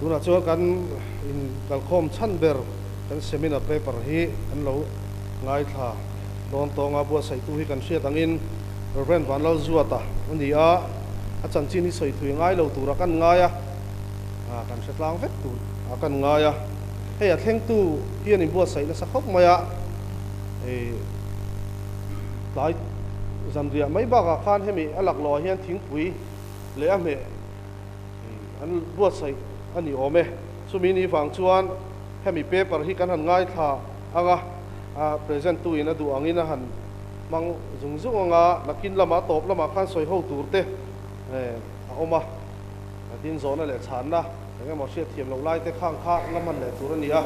Tunah chuan kan inkalkhawm chhan ber kan seminar paper hi kan lo ngaithla dawn tawnga buatsaihtu hi kan hriat angin Rev. Vanlalzuata a ni a, a chanchin hi sawi thui ngai lo tura kan ngai a, kan hre tlang vek tur a kan ngai a. Hei a thlengtu hian inbuatsaih nasa khawp mai a, tlai zanriah mai bakah khan hemi a laklawh ah hian thingpui leh a hmeh an buatsaih a ni awm e. Chumi ni vang chuan hemi paper hi kan han ngaithla ang a, a present tu in a duh angin a han hmang zung zung ang a, nakin lamah tawp lamah khan sawi ho tur te a awm a, tin zawhna leh chhanna eng emaw hriat thiam loh lai te khang kha la hman leh tur a ni a.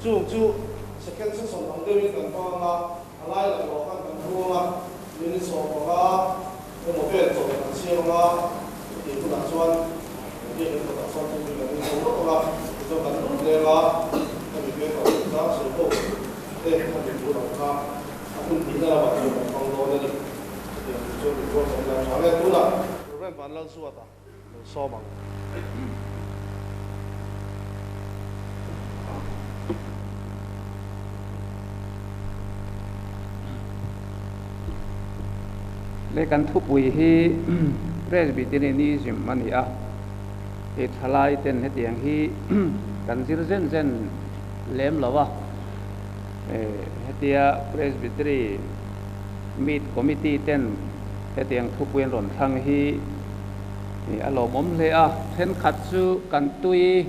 Chung chu second session ang deuhin kan hmang ang a, a lai laklawh khan kan buang a, minute 15 emaw vel chawlh kan siam ang a, chutih hunah chuan biak in kawtah chuan thupui kan inzo lawk ang a, tichuan kan lut leng a, hemi paper chungchang sawi ho te khami tur ang kha a hun hnihna lamah chuan kan hmang dawn a ni. Chutiang tur chuan min buatsaih ila tha nge tunah Rev. Vanlalzuata lo sawm ang. Le kan thupui hi Presbyterianism a ni a, hei thalai ten hetiang hi kan zir zen zen lem lo a, hetia Presbytery Meet Committee ten hetiang thupui an rawn thlang hi a lawmawm hle a, thenkhat chu kan tui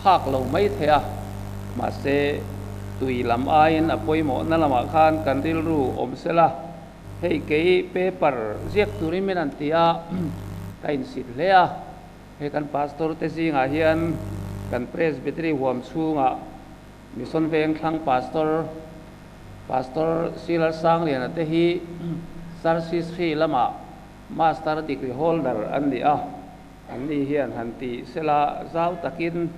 phak lo mai thei a, mahse tui lam aiin a pawimawhna lamah khan kan rilru awm sela, hei kei paper ziak turin min an ti a, ka insit hle a, hei kan pastor te zingah hian kan presbytery huam chhungah Mission Vengthlang Pastor Pastor Silar Sangliana te hi Sarsi Sri lama Master Degree Holder an ni a, an ni hian han ti sela zau takin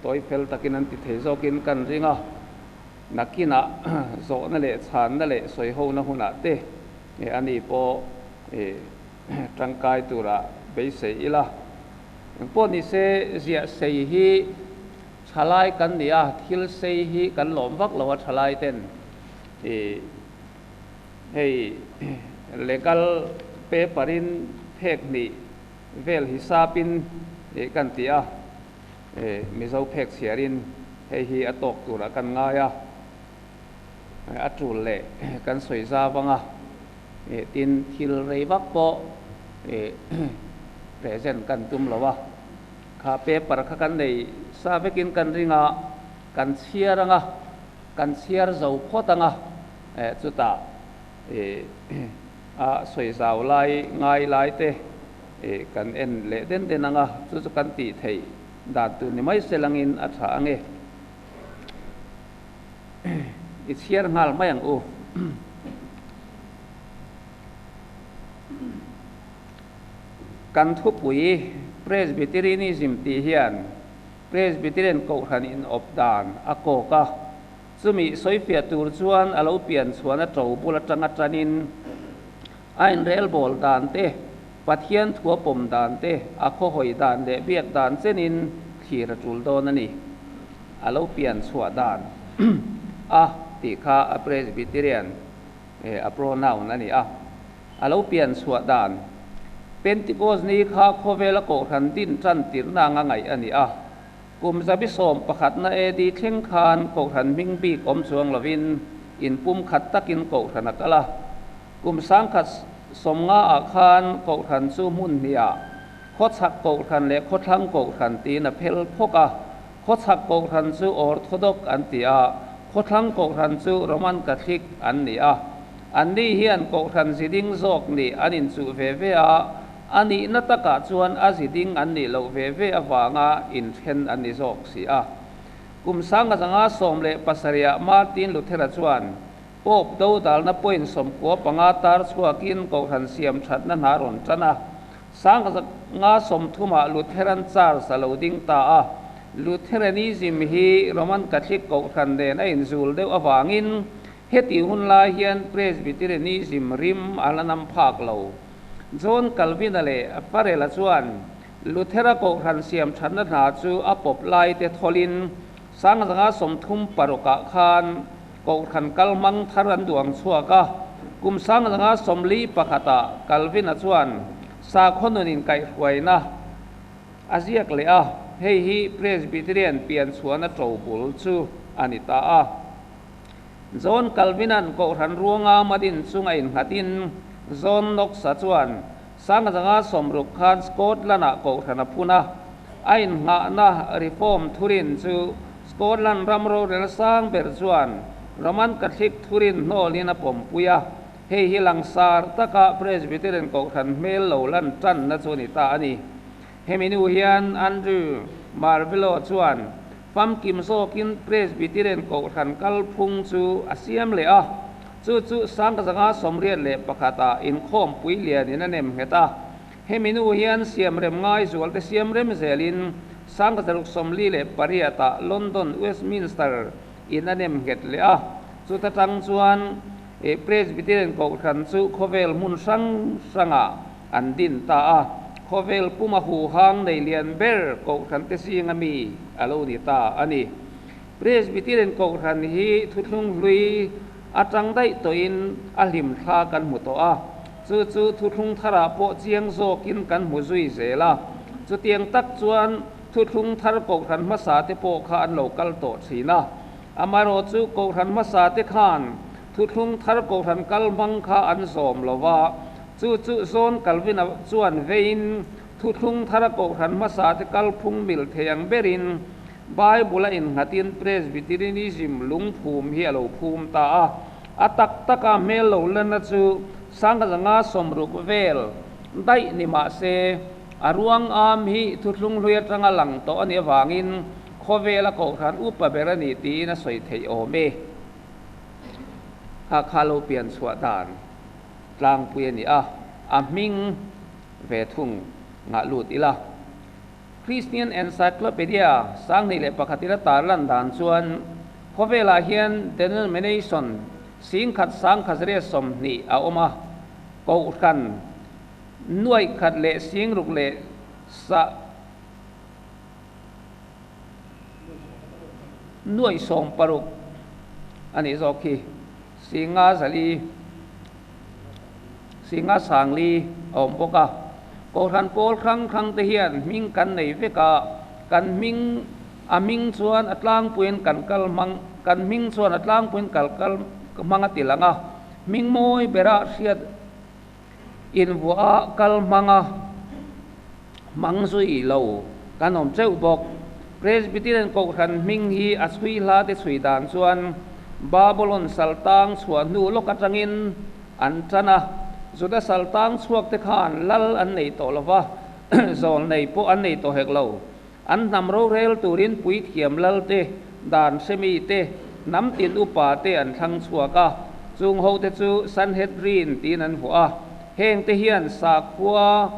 tawi fel takin an ti thei zawkin kan ring a, nakinah zawhna leh chhanna leh sawihona hunah te a ni pawh tangkai tura beisei ila. Engpawh nise ziah sei hi thalai kan ni a, thil sei hi kan lawm vak lo a thalai ten ih hei legal paper in phek hnih vel hisap in ih kan ti a, ih Mizo phek chhiar in hei hi a tawk tur ah kan ngai a, a tul leh kan sawi zau ang a. Tin, thil rei vak pawh present kan tum lo a, kha paper kha kan nei sa vekin kan ring a, kan chhiar ang a, kan chhiar zo phawt ang a, chutah a sawi zau lai ngai lai te kan en leh den den ang a, chu chu kan tih theih dan tur ni mai se langin a tha ang e. I chhiar nghal mai ang u. Kan thupui Presbyterianism tih hian Presbyterian Kohhran inawp dan a kawk a, chumi sawifiah tur chuan a lo pian chhuan a to bul atanga tanin a inrelbawl dan te, Pathian thua pawm dan te, a khawhawi dan leh biak dan chenin thlir a tul dawn a ni. A lo pian chhuah dan a tih kha a Presbyterian a pronoun a ni a. A lo pian chhuah dan Pentecost ni kha khawvela kohhran din tan tirhna anga ngaih a ni a. Kum zabi 11na AD thleng khan kohhran hming bik awm chuang lovin inpum khat takin kohhran a kal a. Kum 1950 ah khan kohhran chu hmun hniah Khawchhak kohhran leh khawthlang kohhran tiin a phel phawk a, khawchhak kohhran chu Orthodox an ti a, khawthlang kohhran chu Roman Catholic an ni a. Anni hian kohhran ziding zawk nih an inchuh ve ve a, a nihna takah chuan a ziding an nih loh ve ve avanga inthen an ni zawk si a. Kum 1917ah Martin Luther-a chuan Pope dodalna point 95 tar chhuakin kohhran siam thatna hna rawn tan a. 1930ah Lutheran Church a lo ding ta a. Lutheranism hi Roman Catholic kohhran nen a inzul deuh avangin heti hun lai hian Presbyterianism rim a la nam phak lo. John Calvin-a leh Farel-a chuan Luthera Kohhran siam thatna hna chu a pawp lai te thawlin 1536ah khan Kohhran kalhmang thar an duang chhuak a. Kum 1541ah Calvin-a chuan sakhaw nun inkaihhruaina a ziak leh a, hei hi Presbyterian pian chhuahna ṭobul chu a ni ta a. John Calvin-a'n Kohhran ruanga madin chunga innghatin John Knox-a chuan 1560 khan Scotland-ah Kohhran a phun a, a innghahna Reform thurin chu Scotland ram rorel sang ber chuan Roman Catholic thurin hnawlin a pawmpui a, hei hi langsar taka Presbyterian Kohhran hmel lo lan tanna chu a ni ta a ni. Hemi nu hian Andrew Marvelo chuan famkim zawkin Presbyterian Kohhran kalphung chu a siam leh a, chu chu 1581 ah inkhawmpui lianin a nem nghet a. Hemi nu hian siamrem ngai zualte siamrem zelin 1648 ah London Westminster in a nem nghet leh a, chuta tang chuan Presbyterian Kohhran chu khawvel hmun hrang hrangah an din ta a, khawvel puma huhang nei lian ber Kohhran te zinga mi a lo ni ta a ni. Presbyterian Kohhran hi thuthlung hlui atang daih tawhin a hlim thla kan hmu tawh a, chu chu thuthlung tharah pawh chiang zawkin kan hmu zui zel a, chutiang tak chuan thuthlung thar Kohhran hmasa te pawh kha an lo kal tawh thin a. Amaherawhchu Kohhran hmasa te khan thuthlung thar Kohhran kal hmang kha an zawm lo va, chu chu John Calvin-a chuan veiin thuthlung thara Kohhran hmasa te kalphung mil thei ang berin Bible-a innghatin Presbyterianism lungphum hi a lo phum ta a. A tak taka hmel lo lanna chu 1560 vel daih ni mah se, a ruang am hi thuthlung hlui atanga lang tawh a nih avangin Khawvela Kohhran upa ber a ni tiin a sawi theih awm e. Kha kha lo pian chhuah dan tlangpui a ni a, a hming ve thung ngah lut ila. Christian Encyclopedia 2001 ila tarlan dan chuan khawvelah hian denomination 10,120 a awm a, Kohhran nuaih khat leh singruk leh sa Nuaih sawm paruk a nih zawk khi singa zali singa sangli a awm bawk a. Kohhran pawl hrang hrang te hian hming kan nei vek a, kan hming a hming chuan a tlangpuiin kan kal hmang kan hming chuan a tlangpuiin kal kal hmang a ti lang a, hming mawi bera hriat Invuah a kal hmang a hmang zui lo kan awm cheuh bawk. Presbyterian Kohhran hming hi a chhui hla te chhui dan chuan Babylon saltang chhuah hnu lawk atangin an tan a, Juda saltang chhuak te khan lal an nei tawh lo va, zawl nei pawh an nei tawh hek lo. An hnam rorel turin puithiam lal te, dan hremi te, hnam tin upa te an thlang chhuak a, chung ho te chu Sanhedrin tiin an vuah a. Heng te hian sakhua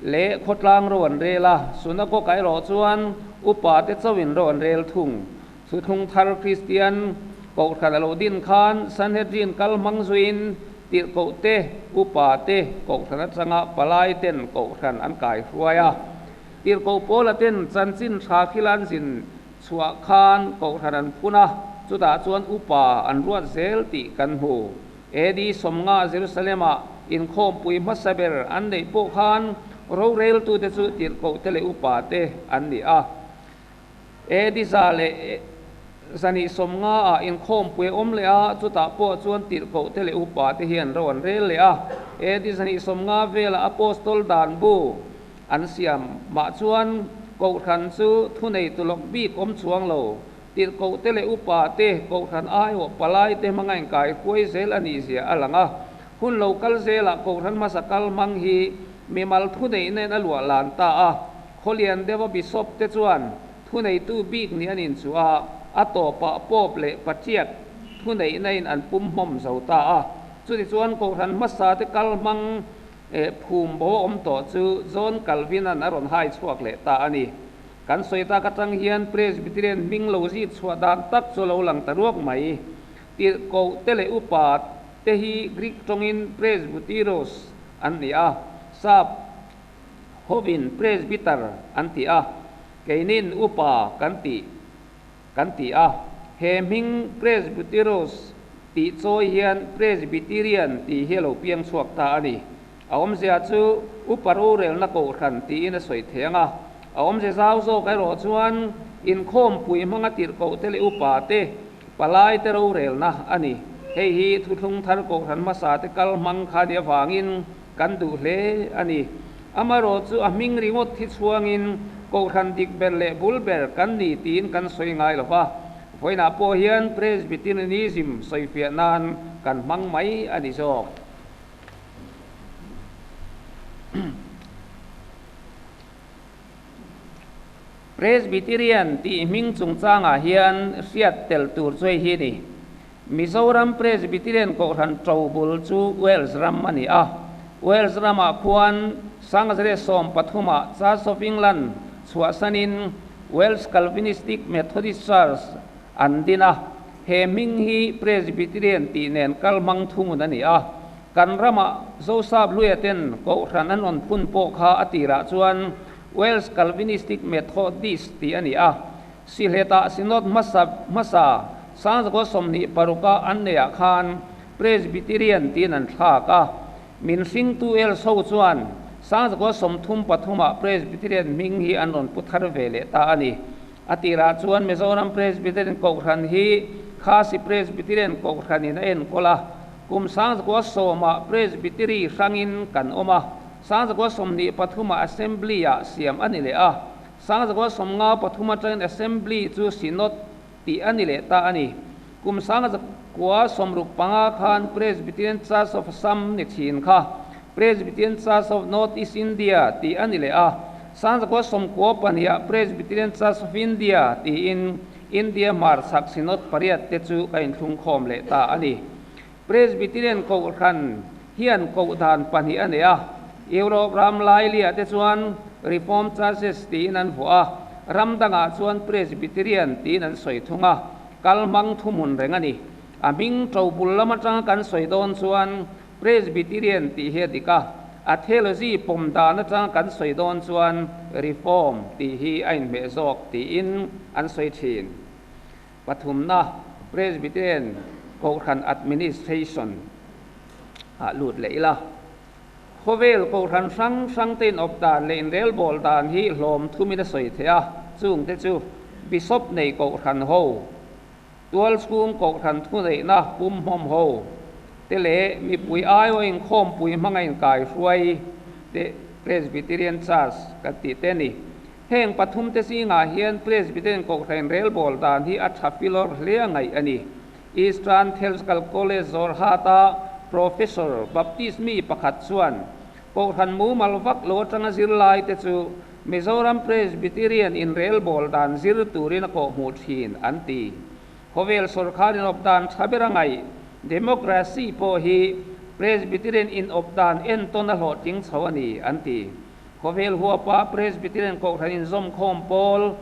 leh khawtlang ro an rel a, synagogue ah erawh chuan upa te chauhin ro an rel thung. Thuthlung thar Kristian Kohhran a lo din khan Sanhedrin kal hmang zuiin tirhkoh te, upa te, Kohhran atanga palai ten Kohhran an kai hruai a. Tirhkoh Paula ten chanchin tha thil an zin chhuah khan Kohhran an phun a, chutah chuan upa an ruat zel tih kan hmu. AD 50 Jerusalem-ah inkhawmpui hmasa ber an neih pawh khan roreltute chu tirhkohte leh upate an ni a. AD 150 ah inkhawmpui a awm leh a, chutah pawh chuan tirhkohte leh upate hian ro an rel leh a. AD 150 velah Apostol dan bu An siam mah chuan Kohhran chu thunei tulawk bik awm chuang lo. Tirhkohte leh upa te, Kohhran aiawh palai te hmanga inkai huai zel a nih zia a lang a. Hun lo kal zelah Kohhran hmasa kal hmang hi mimal thunei nen a luah lan ta a. Khawlian deuha Bishop te chuan thuneitu bik nih an inchuh a, a tawpah Pope leh Patriarch thuneihna in an pum hmawm zo ta a. Chutichuan Kohhran hmasa te kal hmang Phum bo a awm tawh chu John Calvin-a'n a rawn hai chhuak leh ta a ni. Kan sawi tak atang hian Presbyterian hming lo zit chhuah dan tak chu a lo lang ta ruak mai. Tirhkoh te leh upa te hi Greek tawngin Presbyteros an ni a, sap hovin Presbyter an ti a, keinin Upa kan ti kan ti a. He hming Presbyteros tih chawi hian Presbyterian tih hi a lo piang chhuak ta a ni. A awmzia chu Upa rorelna kohhran tiin a sawi thei ang a. A awmze zau zawk erawh chuan inkhawmpui hmanga tirhkohte leh upate, palaite rorelna a ni. Hei hi Thuthlung Thar Kohhran hmasate kal hmang kha nih avangin kan duh hle a ni. Amaherawh chu a hming ringawt hi chhuangin Kohhran dik ber leh bul ber kan ni tiin kan sawi ngai lo va. Vawiinah pawh hian Presbyterianism sawifiah nan kan hmang mai a ni zawk. Presbyterian tih hming chungchangah hian hriat tel tur chu hei hi a ni. Mizoram Presbyterian Kohhran ṭobul chu Wales ram a ni a. Wales ramah khuan Sangzare 13-ah Church of England chhuahsanin Welsh Calvinistic Methodist Church an din a. He hming hi Presbyterian tih nen kal hmang thungun a ni a. Kan ramah Zosap Hluia ten Kohhran an rawn phun pawh kha a tirah chuan Welsh Calvinistic Methodist tih a ni a. Sihletah Synod hmasa hmasa Sangzakaw 26-a an neihah khan Presbyterian tiin an thlak a. Min hringtu Els ho chuan Sangzakaw 33-ah Presbyterian hming hi an rawn pu thar ve leh ta a ni. A tirah chuan Mizoram Presbyterian Kohhran hi Khasi Presbyterian Kohhranin a enkawl a. Kum 1910-ah Presbytery hrangin kan awm a, 1923-ah Assembly-ah siam a ni leh a, 1953 atangin Assembly chu Synod tih a ni leh ta a ni. Kum 1965 khan Presbyterian Church of Assam ni thin kha Presbyterian Church of North East India tih a ni leh a, 1992-ah Presbyterian Church of India tiin India hmarchhak Synod pariat te chu ka inthlungkhawm leh ta a ni. Presbyterian Kohhran hian kohdan pahnih a nei a, Europe ram lailiah te chuan Reformed Churches tiin an vuah a, ram dangah chuan Presbyterian tiin an sawi thung a, kal hmang thuhmun reng a ni. A hming ṭobul lam aṭanga kan sawi dawn chuan Presbyterian tih hi a dik a, a theology pawm dan aṭanga kan sawi dawn chuan Reform tih hi a inhmeh zawk tiin an sawi ṭhin. Pathumna, Presbyterian Kohhran Administration ah lut leh ila. Khawvel Kohhran hrang hrang te inawp dan leh inrelbawl dan hi hlawm thumin a sawi theih a, chungte chu Bishop nei Kohhran ho, Tualchhung Kohhran thuneihna pumhmawm ho te leh mipui aiawh inkhawmpui hmanga inkaihruai te Presbyterian Church kan tih te a ni. Heng pathumte zingah hian Presbyterian Kohhran relbawl dan hi a tha filawr hle a ngaih a ni. Eastern Theological College Jorhat-a Professor, Baptist mi pakhat chuan, Kohhran mumal vak lo atanga zirlaite chu Mizoram Presbyterian inrelbawl dan zir turin a kawhhmuh thin, an ti. Khawvel sawrkar inawp dan tha ber a ngaih, Democracy pawh hi Presbyterian inawp dan entawn a hlawhtling chho a ni, an ti. Khawvel huapa Presbyterian Kohhran inzawmkhawm pawl,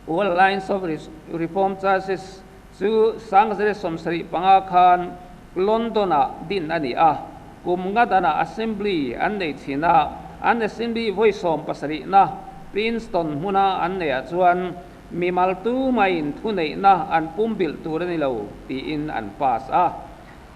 World Alliance of Reformed Churches, chu 1975 khan London-ah din a ni a. Kum nga danah Assembly an nei thin a, an Assembly vawi sawmpasarihna Princeton hmuna an neihah chuan mimal tumaiin thuneihna an pumbilh tur a ni lo tiin an pass a.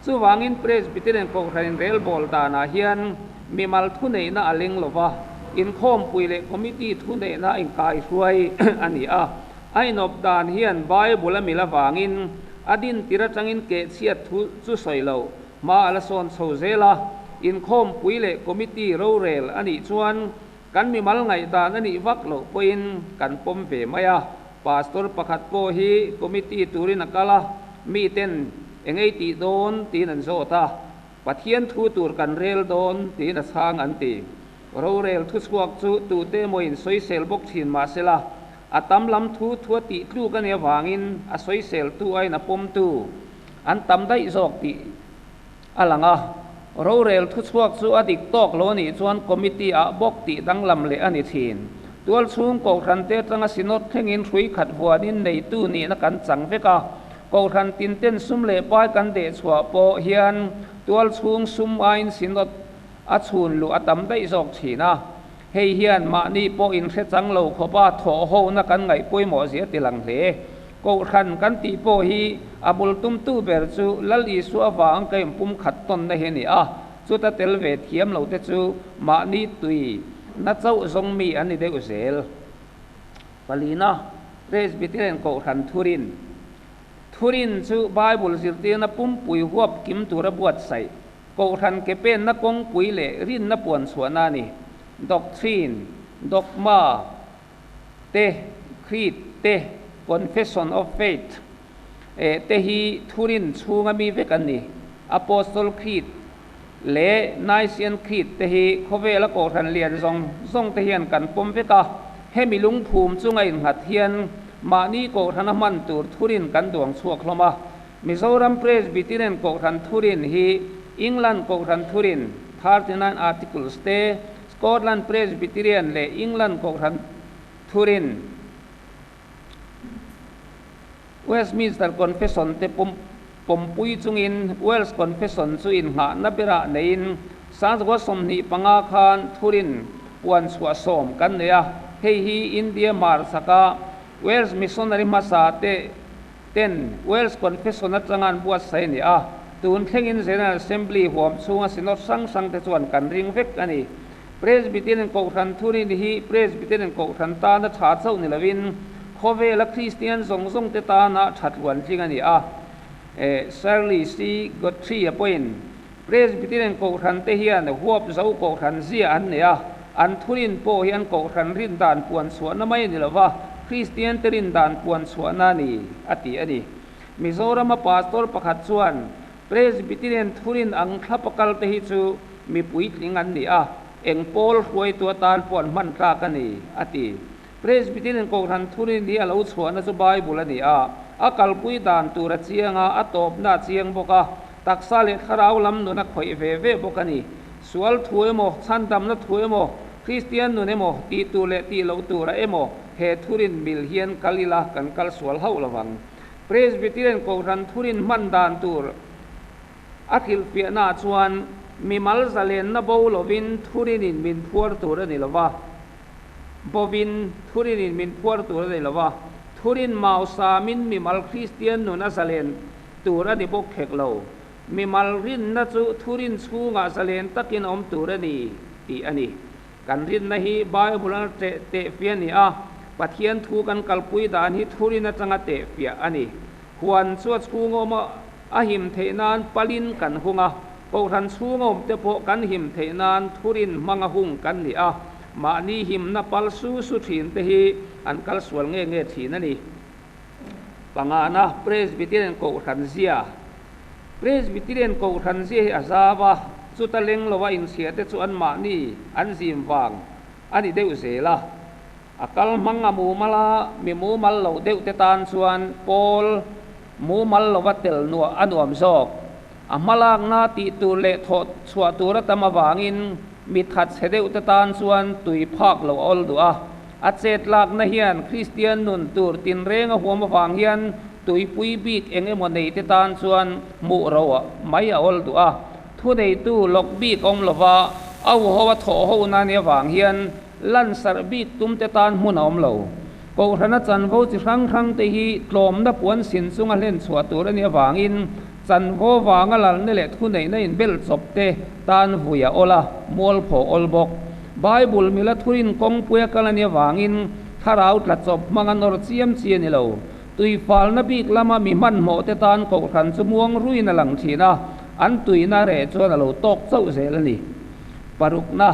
Chuvangin Presbyterian Kohhran inrelbawl danah hian mimal thuneihna a leng lo va, inkhawmpui leh committee thuneihna a inkaihruai a ni a. A inawp dan hian Bible a mil avangin a dintir atangin kehchhiat thu chu sawi lo hma a la sawn chho zel a. Inkhawmpui leh committee rorel a nih chuan kan mimal ngaihdan a nih vak loh pawhin kan pawm ve mai a. Pastor pakhat pawh hi committee turin a kal a, miten Eng ei tih dawn? tiin an zawt a. Pathian thu tur kan rel dawn, tiin a chhang an ti. Rorel thuchhuak chu tute emawiin sawisel bawk thin mah sela, a tam lam thu thua tih tluk a nih avangin a sawiseltu aiin a pawmtu an tam daih zawk tih a lang a. Rorel thuchhuak chu a dik tawk lo a nih chuan committee-ah bawk tih danglam leh a ni thin. Tualchhung Kohhrante atanga Synod thlengin hrui khat huanin neitu nihna kan chang vek a. Kohhran tinten sum leh pai kan deh chhuah pawh hian tualchhung sum aiin Synod a chhun luh a tam daih zawk thin a. Hei hian mahni pawh inhre chang lo khawpa thawh hona kan ngaih pawimawh zia ti lang hle. Kohhran kan tih pawh hi a bul tumtu ber chu Lal Isua avang ka inpumkhat tawnna hi a ni a, chuta tel ve thiam lo te chu mahni tui na chauh zawng mi an ni deuh zel. Palina, Presbyterian Kohhran Thurin Thurin chu Bible zirtirna pumpui huap kim tura buatsaih Kohhran ke penna kawngpui leh rinna puan chhuahna a ni. Doctrine, dogma, te, creed te, confession of faith te hi thurin chhunga mi vek an ni. Apostle Creed leh Nicene Creed te hi khawvela kohhran lian zawng zawng te hian kan pawm vek a. Hemi lungphum chunga innghat hian mahni kohhrana hman tur thurin kan duang chhuak hlawm a. Mizoram Presbyterian Kohhran Thurin hi England Kohhran Thurin, 39 Articles, te, Scotland Presbyterian leh England Kohhran Thurin, Westminster Confession, te pawmpui chungin Welsh Confession chu innghahna berah neiin Sangzakua 25 khan Thurin puan chhuah sawm kan nei a, hei hi India hmarchhaka Welsh missionary hmasa te ten Welsh Confession atanga an buatsaih a ni a, tun thlengin General Assembly huam chhunga Synod hrang hrang te chuan kan ring vek a ni. Presbyterian Kohhran Thurin hi Presbyterian Kohhran tana tha chauh ni lovin khawvela Kristian zawng zawng te tana tha tluantling a ni a. Shirley C. Guthrie-a pawhin Presbyterian Kohhran te hian huap zo Kohhran zia an nei a, an thurin pawh hi an Kohhran rin dan puan chhuahna mai a ni lova, Kristian te rin dan puan chhuahna a ni, a ti a ni. Mizorama pastor pakhat chuan Presbyterian thurin ang thlapa kal te hi chu mi puitling an ni a, eng pawl hruaitu atan pawh an hman tlak a ni, a ti. Presbyterian Kohhran thurin hi a lo chhuahna chu Bible a ni a, a kalpui dan tur a chiang a, a tawpna a chiang bawk a, taksa leh thlarau lam nun a khawih ve ve bawk a ni. Sual thu emaw, chhandamna thu emaw, Kristian nun emaw, tih tur leh tih loh tura emaw he thurin mil hian kal ila kan kal sual hauh lovang. Presbyterian Kohhran thurin hman dan tur a hrilhfiahnaah chuan mimal zalenna bo lovin thurinin min phuar tur a ni lova. Bovin, Thurinin min phuar tur a ni lo va, Thurin mausamin mimal Kristian nun a zalen tur a ni bawk khek lo. Mimal rinna chu Thurin chhungah zalen takin a awm tur a ni, tih a ni. Kan rinna hi Bible-a tehfiah a ni a, Pathian thu kan kalpui dan hi Thurin atanga tehfiah a ni. Huan chu a chhung awm a him theih nan palin kan hung a, Kohhran chhung awm te pawh kan him theih nan Thurin hmanga hung kan ni a, Mahni himna pal su su thin te hi an kal sual nge nge thin a ni. Pangana, Presbyterian Kohhran zia Presbyterian Kohhran zia hi a zau a, chuta leng lova inchhia te chu anmahni an zim vang a ni deuh zel a. A kal hmang a mumal a, mi mumal lo deuh te tan chuan pawl mumal lova tel nuah a nuam zawk. A hmalakna tih tur leh thawh chhuah tur a tam avangin mi that chhe deuh te tan chuan tui phak lo a awl duh a. A chet lakna hian Kristian nun tur tinreng a huam avang hian tuipui bik eng emaw nei te tan chuan hmuh ro mai a awl duh a. Thuneitu lawk bik awm lova a huho a thawh ho na nia vang hian Lansarh bik tum te tan hmun a awm lo. Kohhrana chanvo chi hrang hrang te hi tlawmna puan sin chunga hlen chhuah tur a nih avangin chanvo vanga lalna leh thuneihna inbel chawp te tan vui a awl a, mualpho awl bawk. Bible mila thurin kawngpui a kal a nih avangin thlarau tla chawp hmanga nawr chiam chi a ni lo. Tuifalna bik lama mi hmanhmawh te tan kohhran chu muang ruin a lang thin a, an tuina reh chuan a lo tawk chauh zel a ni. Parukna.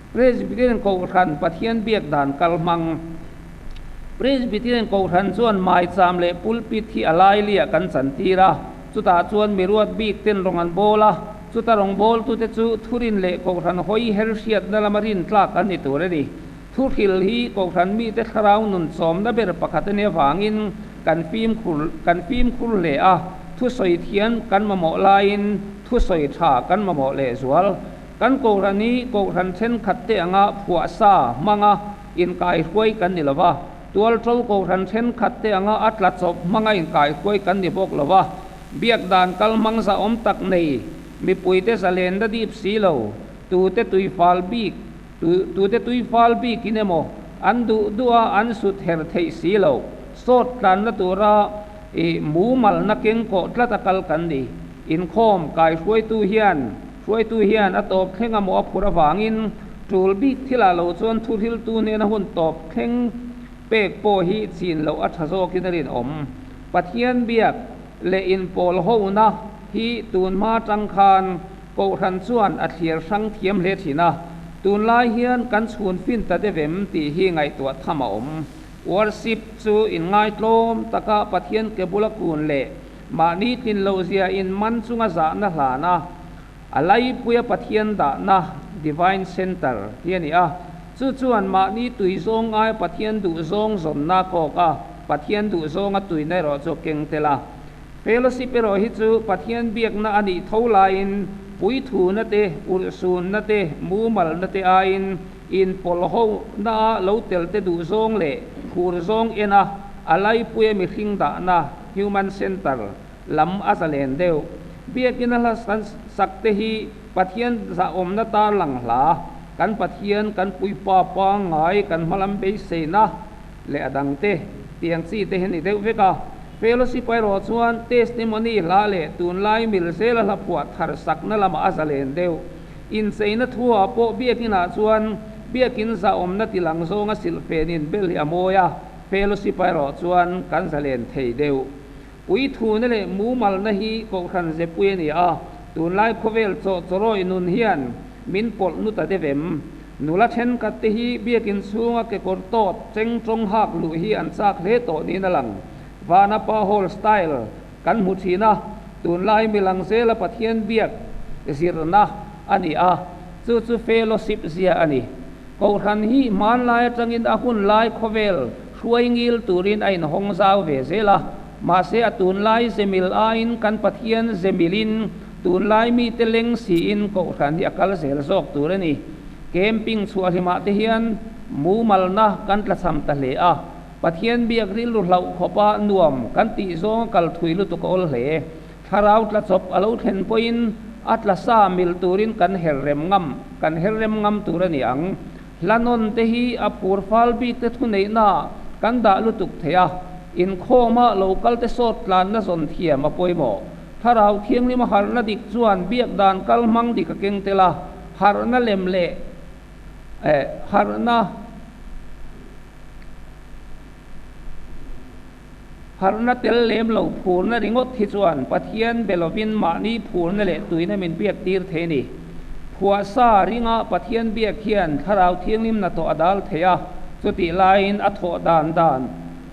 Presbyterian Kohhran Pathian biak dan kal hmang. Presbyterian Kohhran chuan maicham leh pulpit hi a lailiah kan chantir a, chutah chuan miruat bik ten rawng an bawl a, chuta rawngbawltute chu thurin leh Kohhran hawi her hriatna lama rintlak an ni tur a ni. Thuhril hi Kohhran mite thlarau nun chawmna ber pakhat a nih avangin kan fimkhur kan fimkhur hle a, thusawi thiam kan mamawh laiin thusawi tha kan mamawh lehzual. Kan Kohhran hi Kohhran thenkhat te anga phuah sa hmanga inkaihruai kan ni lo va, tualṭo Kohhran thenkhat te anga a tla chawp hmanga inkaihruai kan ni bawk lo va, biak dan kal hmang zahawm tak nei, mipuite zalenna dip si lo, tute tuifal bik Tute tui fal bikin emaw an duh duha an sut her theih si lo. Sawt tlanna tura i mumalna keng kawh tlat a kal kan ni. Inkhawm kaihruaitu hian hruaitu hian a tawp thleng a maw a phur avangin tul bik thilah lo chuan thuhriltu hnena hun tawp thleng pek pawh hi chin loh a tha zawkin a rinawm. Pathian biak leh inpawl hona hi tunhma tang khan Kohhran chuan a thlir hrang thiam hle thin a, tunlai hian kan chhun fin ta deuh em tih hi ngaihtuah tham a awm. Worship chu inngaitlawm taka Pathian ke bula kun leh mahni tlin lohzia in man chunga zahna hlan a, a laipuia Pathian dahna, Divine Center, hi a ni a. Chu chuan mahni tui zawng aia Pathian duh zawng zawnna a kawk a, Pathian duh zawnga tuina erawh chu a keng tel a. Fellowship erawh hi chu Pathian biakna a nih tho laiin puithuna te, urhsunna te, mumalna te aiin inpawlhona lo tel te duh zawng leh phur zawng en a, a laipuia mihring dahna, human center, lam a zalen deuh. Biakina hla sak te hi Pathian zahawmna tarlang hla, kan Pathian kan puipa pangngai kan hmalam beiseina leh a dangte tiang chi te hi a ni deuh vek a. Fellowship erawh chuan testimony hla leh tunlai mil zela hla phuah thar sakna lamah a zalen deuh. Incheina thuah pawh biakinah chuan biakin zahawmna tilang zawnga silhfenin bel hi a mawi a, fellowship erawh chuan kan zalen thei deuh. Puithuna leh mumalna hi Kohhran zepui a ni a, tunlai khawvel chaw chawrawi nun hian min pawlh nu ta deuh em? Nula thenkhat te hi biakin chhunga kekawr tawt cheng tawng hak luh hi an chak hle tawh niin a lang. Vanapa Hall style kan hmu thin a, tunlai milang zela Pathian biak zirna a ni a, chu chu fellowship zia a ni. Kohhran hi hmanlai atangin a hun lai khawvel hruai ngil turin a inhawng zau ve zel a, mahse a tunlai zemil aiin kan Pathian zemilin tunlai mite leng siin Kohhran hi a kal zel zawk tur a ni. Camping chhuah hlimah te hian mumalna kan tlachham ta hle a, Pathian biak rilru hlauh khawpa nuam kan tih zawng a kal thui lutuk a awl hle. Thlarau tla chawp a lo thlen pawhin a tla sa mil turin kan her rem ngam, kan her rem ngam tur a ni ang. Hlanawn te hi a phur fal bik te thuneihna kan dah lutuk thei a, inkhawma lo kal te sawt tlanna zawn thiam a pawimawh. Thlarau thianghlim a harhna dik chuan biak dan kal hmang dik a keng tel a, harhna lem leh harhna. Harhna tel lem lo phurna ringawt hi chuan Pathian be lovin mahni phurna leh tuina min biak tir thei a ni. Phuahsa ringa Pathian biak hian Thlarau Thianghlim hnathawh a dal thei a, chutih laiin a thawh dan dan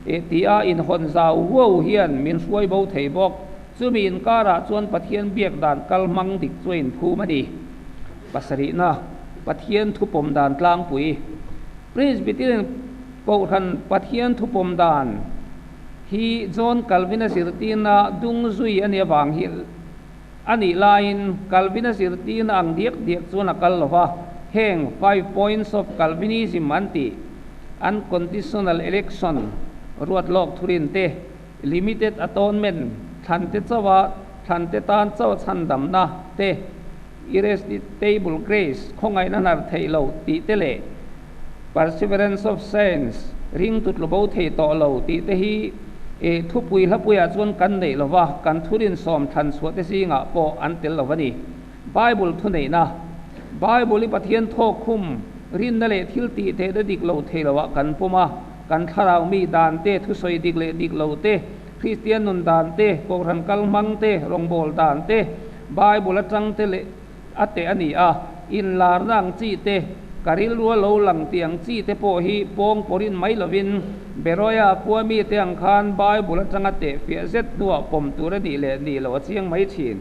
tia inhawn zau huau hian min hruai bo thei bawk. Chumi inkarah chuan Pathian biak dan kal hmang dik chu a inphum a ni. Pasarihna, Pathian thupawm dan tlangpui. Presbyterian Kohhran Pathian thupawm dan hi John Calvin-a zirtirna dung zui a nih avang hi a nih laiin Calvin-a zirtirna ang diak diak chuan a kal lo va, heng Five Points of Calvinism an tih, Unconditional Election, ruat lawk thurin te, Limited Atonement, thlante chauha thlante tan chauh a chhandamna te, Irresistible Grace, khawngaihna hnar theih loh tih te leh Perseverance of Saints, ring tut lo bo thei tawh lo tih te hi thupui hlapuiah chuan kan neih lo va, kan thurin sawm thlan chhuah te zingah pawh an tel lo va ni. Bible thuneihna, Bible i Pathian thawk khum, rinna leh thil tih theihna dik lo thei loah kan pawm a, kan thlarau mi dan te, thusawi dik leh dik lo te, Kristian nun dan te, Kohhran kal hmang te, rawngbawl dan te, Bible atang te leh a teh a ni a, inlarna ang chi te, ka rilru a lo lang tih ang chi te pawh hi pawng pawrin mai lovin Beroia khua mite ang khan Bible atanga teh fiah zet hnuah pawm tur a nih leh nih loh a chiang mai thin.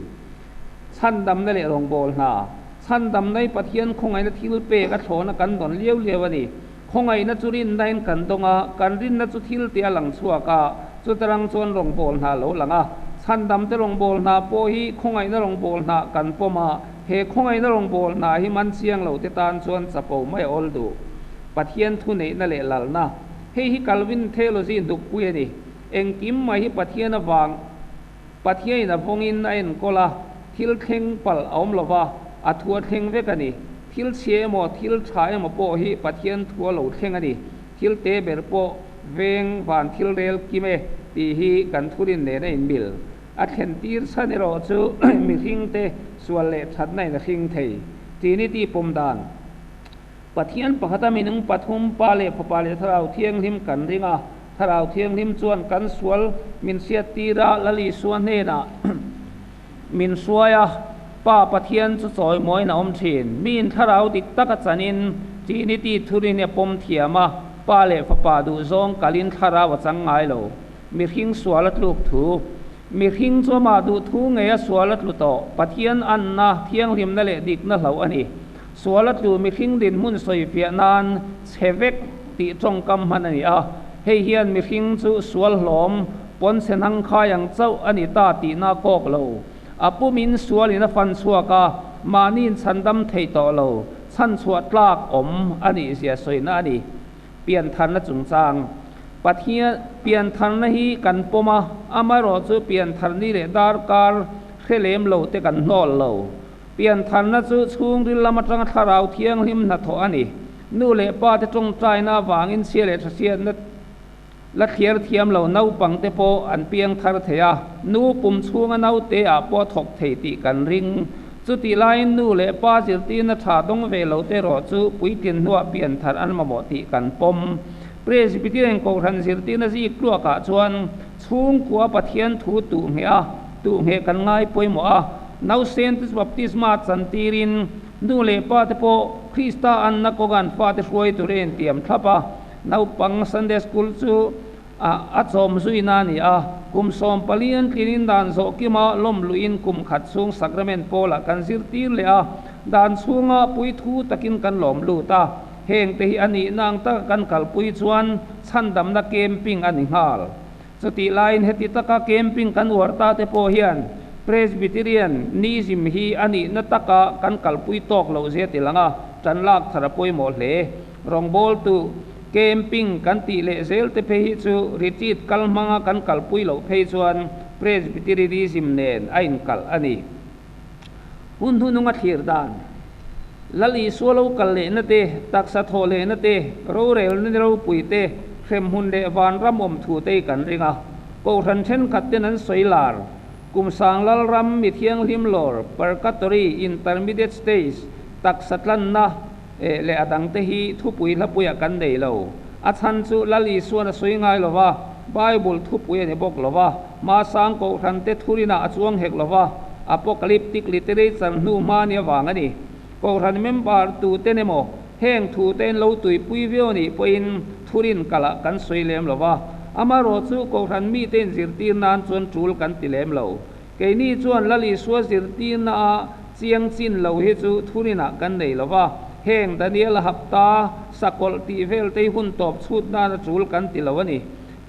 Chhandamna leh rawngbâwl hna, Chhandamna hi Pathian khawngaihna thil pek a thlawhna kan dawn liau liau a ni. Khawngaihna chu rinnain kan dawng a, kan rinna chu thil tih a lang chhuak a, chutarang chuan rawngbâwl hna a lo lang a. Chhandamte rawngbâwl hna pawh hi khawngaihna rawngbâwl hna kan pawm a, he khawngaihna rawngbâwl hna hi man chiang lote tân chuan chapo mai a awl duh. Pathian thuneihna leh lalna, Hei hi Calvin theology hnukpui a ni. Engkim mai hi Pathian avang. Pathiain a vawngin a enkawl a, thil thleng palh a awm lo va, a thu a thleng vek a ni. Thil chhia emaw, thil tha emaw pawh hi Pathian thua lo thleng a ni. Thil te ber pawh veng van thil rel kim e tih hi kan thurin nen a inmil. A thlen tir chhan erawh chu mihringte sual leh thatna in a hring thei. Trinity pawm dan. Pathian pakhata minung pathum, Pa leh Fapa leh Thlarau Thianghlim kan ring a. Thlarau Thianghlim chuan kan sual min hriat tir a, Lal Isua hnenah min hruai a, Pa Pathian chu chawimawiin a awm thin. Miin thlarau dik tak a chanin Trinity thurin a pawm thiam a, Pa leh Fapa duhzawng kalin thlarau a chang ngai lo. Mihring sual a tluk thu. Mihring chu amah duh thu ngei a sual a tlu tawh. Pathian anna, thianghlimna leh dikna hlauh a ni. Sual a tlu mihring dinhmun sawifiah nan chhe vek tih tawngkam hman a ni a. Hei hian mihring chu sual hlawm, pawn chhe hnang khai ang chauh a ni ta tihna a kawk lo. A pumin sualin a fan chhuak a, mahniin chhandam thei tawh lo, chhanchhuah tlak awm a nih zia sawina a ni. Piantharna chungchang. Pathian piantharna hi kan pawm a, amaherawhchu piantharni leh darkar hre lem lo te kan hnawl lo. Piantharna chu chhungril lam atanga thlarau thianghlim hnathawh a ni. Nu leh pa te tawngtaina avangin chhia leh thahriatna la thliar thiam lo naupang te pawh an piang thar thei a, nu pum chhunga naute ah pawh thawk thei tih kan ring. Chutih laiin nu leh pa zirtirna tha dawng ve lo te erawh chu puitlin hnuah pianthar an mamawh tih kan pawm. Presbyterian Kohhran zirtirna zik tluakah chuan chhungkua Pathian thu tuh ngheh a, tuh ngheh kan ngai pawimawh a. Nausen te chu baptisma chantirin nu leh pa te pawh Krista anna kawng an fate hruai turin intiam thlap a. Naupang Sunday School chu a chawm zuina a ni a, kum 14 an tlinin dan zawh kima lawm luhin kum khat chhung Sacrament pawlah kan zirtir leh a, dan chhunga puithu takin kan lawm lut a, hengte hi a nihna ang taka kan kalpui chuan chhandamna camping a ni nghal. Chutih laiin heti taka camping kan uar ta te pawh hian Presbyterian nism hi a nihna taka kan kalpui tawk loh zia ti lang a, tan lak thar a pawimawh hle. Rawngbawltu camping kan tih leh zel te phei hi chu retreat kal hmanga kan kalpui loh phei chuan Presbyterianism nen a inkalh a ni. Hun hnununga thlir dan, Lal Isua lo kal lehna te, taksa thawh lehna te, rorelna ni ropui te, hremhmun leh vanram awm thu te hi kan ring a. Kohhran thenkhat ten an sawi lar, Kum sang Lalram mi thianghlim lawr, Purgatory, Intermediate Stage, taksa tlanna leh a dangte hi thupui hlapuiah kan nei lo. A chhan chu Lal Isuan a sawi ngai lo va, Bible thupui a ni bawk lo va, Hmasang Kohhrante thurinah a chuang hek lo va, Apocalyptic literature hnu hma ni avang a ni. Kohhran member tuten emaw heng thute in lo tuipui viau a nih pawhin thurin kalah kan sawi lem lo va, amaherawhchu Kohhran mite inzirtir nan chuan tul kan ti lem lo. Keini chuan Lal Isua zirtirna a chiang chin lo hi chu thurinah kan nei lo va, heng Daniel a hapta sakawlh tih vel te hi hun tawp chhut nana tul kan ti lo a ni.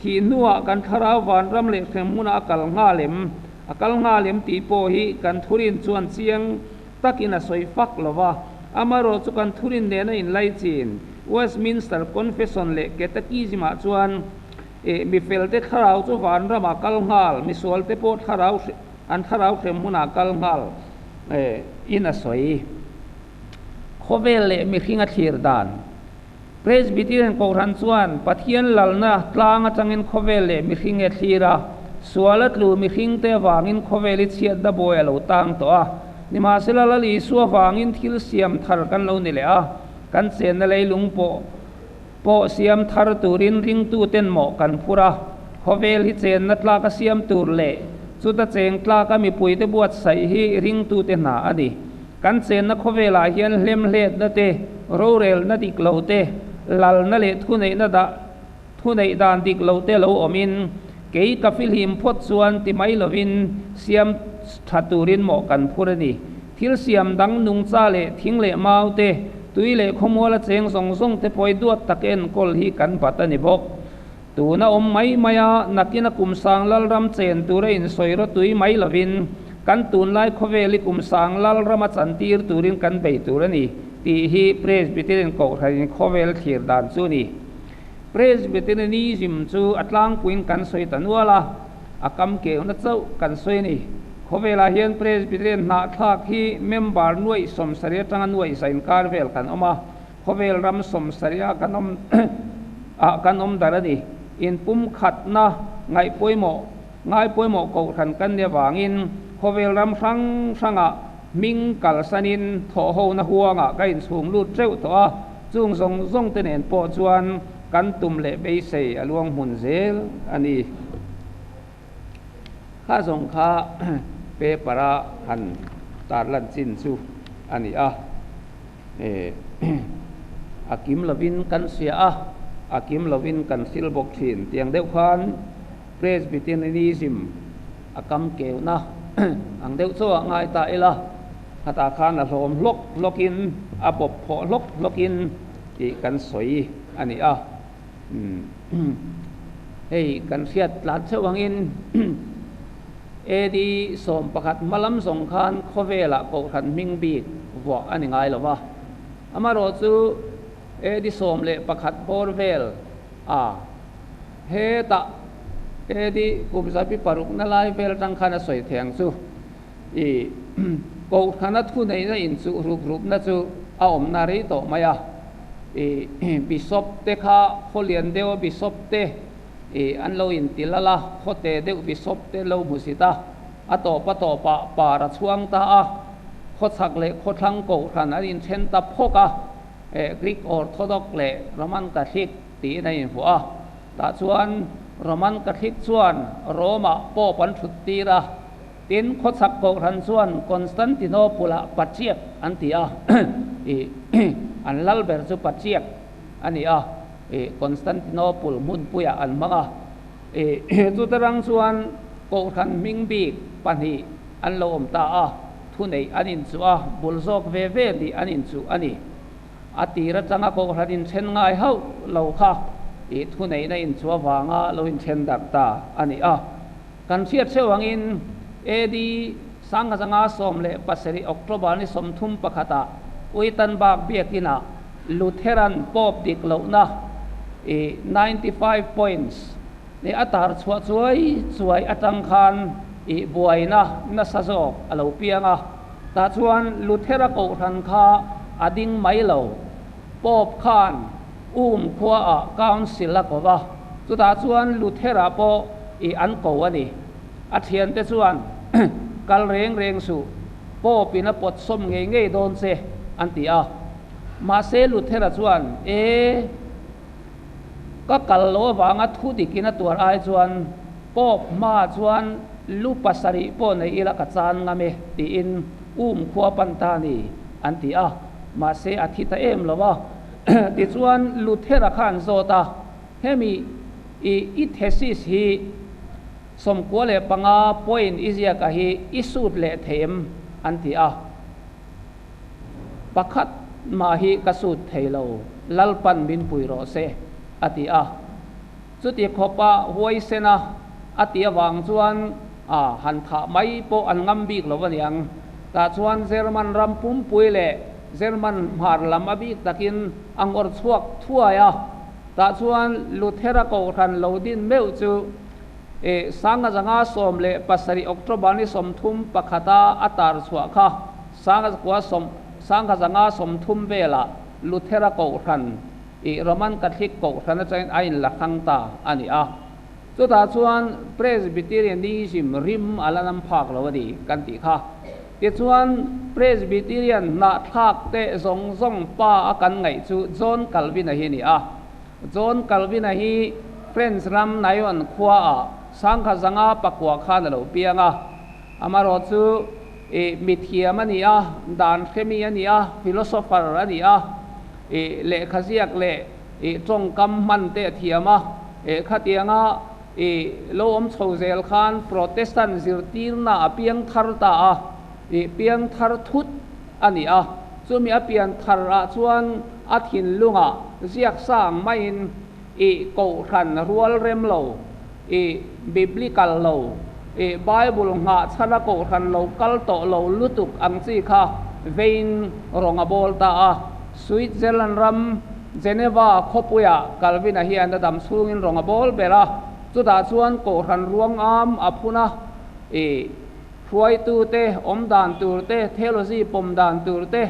Thih hnuah kan thlarau vanram leh hrem hmunah a kal nghal em? A kal nghal em tih pawh hi kan thurin chuan chiang takin a sawi fak lo va, amaherawh chu kan thurin nena inlaichin Westminster Confession leh Catechism-ah chuan E, mi felte thlarau chu vanramah kal nghal, misualte pawh thlarau an thlarau hrem hunah kal nghal e, in a sawi. Khawvel leh mihring a thlir dan. Presbyterian Kohhran chuan Pathian lalna tlang atangin khawvel leh mihring e thlir a, sual a tlu mihringte avangin khawvel i chhiatna buai a lo tang tawh a. Nimahsela Lal Isua vangin thil siam thar kan lo ni leh a, kan chenna leilung pawh Pawh siam thar turin ringtuten mawh kan phur a, khawvel hi chenna tlaka siam tur leh chuta cheng tlaka mipuite buatsaih hi ringtute hna a ni. Kan chenna khawvelah hian hlemhletna te, rorelna dik lo te, lalna leh thuneihna dah thuneih dan dik lo te lo awmin kei ka fihlim phawt chuan ti mai lovin siam tha turin mawh kan phur a ni. Thil siam dang nungcha leh thing leh mau te, tui leh khawmuala cheng zawng zawng te pawh i duat tak enkawl hi kan bat a ni bawk. Tuna awm mai mai a, nakin a kum sang Lalram chen tura insawi rawtui mai lovin, kan tunlai khawvel i kum sang Lalram a chantir turin kan bei tur a ni, tih hi Presbyterian Kohhranin khawvel thlir dan chu a ni. Presbyterianism chu a tlangpuiin kan sawi ta nual a, a kam keuhna chauh kan sawi a ni. Khawvelah hian Presbyterian hnahthlak hi member nuaih 70 atanga nuaih za inkar vel kan awm a, khawvel ram 70 ah kan awm ah kan awm dar a ni. Inpumkhatna ngaih pawimawh ngai pawimawh kohhran kan nih avangin khawvel ram hrang hrangah hming kalsanin thawhhona huangah ka inchhung lut teuh tawh a, chung zawng zawng te nen pawh chuan kan tum leh beisei a luang hmun zel a ni. Kha zawng kha paper a han tarlan chin chu a ni a, a kim lovin kan hria a, a kim lovin kan hril bawk thin. Tiang deuh khan Presbyterianism a kam keuhna ang deuh chaw ah ngai ta ila, khatah khan a hlawm hlawk hlawkin, a bawp phawh hlawk hlawkin tih kan sawi a ni a. Hei kan hriat tlat theuh angin AD 11 hmalam zawng khan khawvelah kohhran hming bik vuah a ni ngai lo va. Amaherawhchu AD 11 bawr vel a hetah AD kum zapi parukna lai vel atang khan a sawi thei ang chu i kohhrana thuneihna inchuh rup rupna chu a awmna rei tawh mai a. I bishop te kha khaw lian deuh a bishop te i an lo inti lal a, khaw te deuh bishop te lo hmu sit a, a tawp a tawp ah par a chhuang ta a, khaw chhak leh khaw thlang kohhran an inthen ta phawk a, Greek Orthodox leh Roman Catholic tiin a invuah a, tah chuan Roman Catholic chuan Rome ah Pope an thut tir a. Tin, khawchhak kohhran chuan Constantinople-ah Patriarch an ti a, ih an lal ber chu Patriarch a ni a, ih Constantinople hmunpuiah an hmang a. Ih chuta rang chuan kohhran hming bik pahnih an lo awm ta a, thuneih an inchuh a, bul zawk ve ve nih an inchuh a ni. A tir atanga kohhran inthen ngai hauh lo kha ih thuneihna inchuh avanga lo inthen darh ta a ni a. Kan hriat hreuh angin AD 1017 October ni 31 ah Wittenberg biakinah Lutheran Pope dik lohna i 95 points ni a tar chhuah chuai chuai atang khan i buaina nasa zawk a lo piang a. Tah chuan Luthera kohhran kha a ding mai lo. Pope khan Um khuaah Council a ko va, chutah chuan Luthera pawh i an ko a ni. A thiante chuan, Kal reng reng suh, Pope in a pawt sawm ngei ngei dawn che, an ti a. Mahse Luthera chuan, E, ka kal lo avanga thu dikin a tuar ai chuan Pope hmaah chuan lu pasarih pawh nei ila ka chan ngam e, tiin Um khua pan ta ni, an ti a. Mahse a thi ta em lo a. Tichuan Luthera kha an zawt a, Hemi i i thesis hi 95 point i ziaka hi i sut leh thei em? an ti a. Pakhat mah hi ka sut thei lo, Lalpan min pui rawh se, a ti a. Chuti khawpa huaisena a ti avang chuan a han thah mai pawh an ngam bik lo aniang. Tah chuan German ram pumpui leh German hmar lam a bik takin a ngawr chhuak thuai a. Tah chuan Luthera kohhran lo din meuh chu e 1017 October ni 31 a a tar chhuah kha 1030 velah Luthera kohhran I Roman Catholic kohhran atangin a inla hrang ta a ni a. Chutah chuan Presbyterianism rim a la nam phak lo a ni kan tih kha. Tichuan Presbyterian hnahthlak te zawng zawng pa a kan ngaih chu John Calvin-a hi a ni a. John Calvin-a hi French ram Nyon khuaah 1059 khan a lo piang a. Amaherawhchu i mithiam a ni a, dan hremi a ni a, philosopher a ni a. I lehkha ziak leh i tawngkam hman te a thiam a, i khatianga i lo awm chho zel khan Protestant zirtirna a piang thar ta a, i piang thar thut a ni a. Chumi a pian thar ah chuan a thinlungah ziak sa ang maiin i kohhran rual rem lo, i biblical lo, i Bible nghah chhana kohhran lo kal tawh lo lutuk ang chi kha vein rawng a bawl ta a. Switzerland ram Geneva khawpuiah Calvin-a hian a dam chhungin rawng a bawl ber a, chutah chuan kohhran ruang am a phun a, i Hruaitute awm dan tur te, theology pawm dan tur te,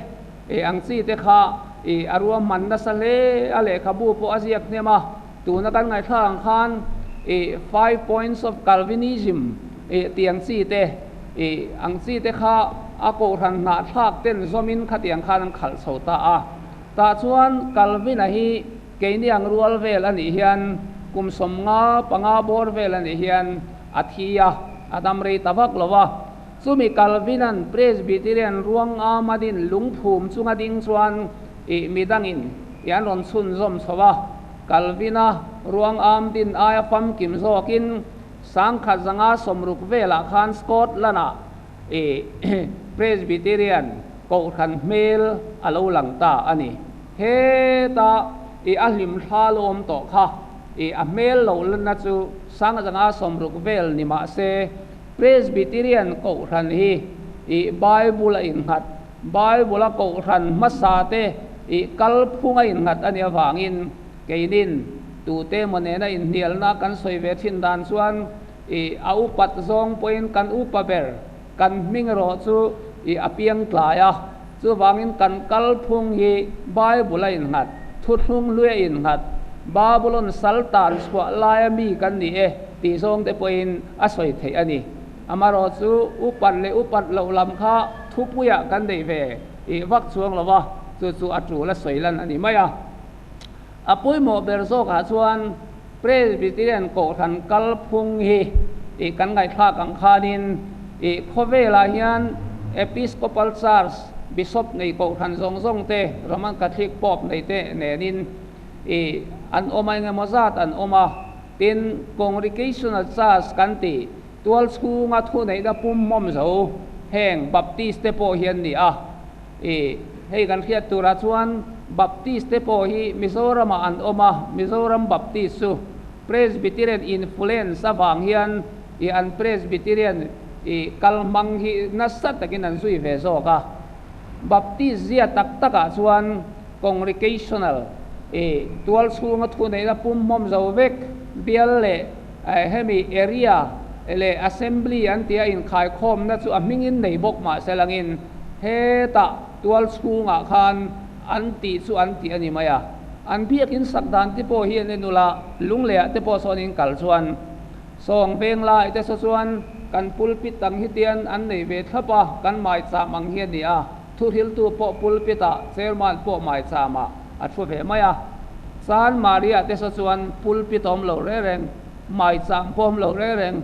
eh ang chi te kha eh a ruahman nasa hle a, lehkhabu pawh a ziak hnem a, tuna kan ngaihthlak ang khan eh Five Points of Calvinism eh tih ang chi te eh ang chi te kha a kohhran hnahthlak ten zawmin khatiang khan an khalh chho ta a. Tah chuan Calvin-a hi keini ang rual vel a nih hian kum 55 bawr vel a nih hian a thi a, a dam rei ta vak lo a. Chumi Calvin-a'n Presbyterian ruang ama din lungphum chunga ding chuan ih midangin ih an rawn chhunzawm chho a. Calvin-a ruang am din aia famkim zawkin 1560 velah khan Scotland-ah ih Presbyterian kohhran hmel a lo lang ta a ni. Heta ih a hlim thla lo awm tawh kha ih a hmel lo lanna chu 1560 vel ni mah se, Presbyterian kohhran hi ih Bible a innghat, Bible a kohhran hmasa te ih kalphung a innghat a nih avangin keinin tute emaw nena inhnialna kan sawi ve thin dan chuan ih a upat zawng pawhin kan upa ber kan hming erawh chu ih a piang tlai a, chuvangin kan kalphung hi Bible a innghat, thuthlung hlui a innghat, Babylon sal tan chhuah laia mi kan ni e tih zawng te pawhin a sawi theih a ni. Amarawh chu upat leh upat loh lam kha thupuiah kan neih ve ih vak chuang lo va, chu chu a tul a sawi lan a ni mai a. A pawimawh ber zawkah chuan Presbyterian Kohhran kalphung hi ih kan ngaihthlak ang khanin ih khawvelah hian Episcopal Church Bishop nei Kohhran zawng zawng te, Roman Catholic Pope nei te nenin ih an awm a, engemaw zat an awm a. Tin, Congregational Church kan tih tual chhunga thuneihna pum hmawm zo heng Baptist te pawh hi an ni a. Ih, hei kan hriat turah chuan Baptist te pawh hi Mizoramah an awm a, Mizoram Baptist chu Presbyterian influence avang hian ih an Presbyterian ih kal hmang hi nasa takin an zui ve zawk a. Baptist zia tak takah chuan Congregational ih tual chhunga thuneihna pum hmawm zo vek bial leh hemi area leh assembly an tia inkhaikhawmna chu a hmingin nei bawk mahse langin Hetah tual chhungah khan an tih chu an tih a ni mai a, an biakin sak dan te pawh hi an en ula, lungleiah te pawh sawn in kal chuan sawng veng lai te saw chuan kan pulpit ang hi tian an nei ve thlap a, kan maicham ang hi a ni a, thuhriltu pawh pulpit ah chairman pawh maicham ah a thu ve mai a, Chan Maria te saw chuan pulpit awm lo reng reng, maicham pawh awm lo reng reng.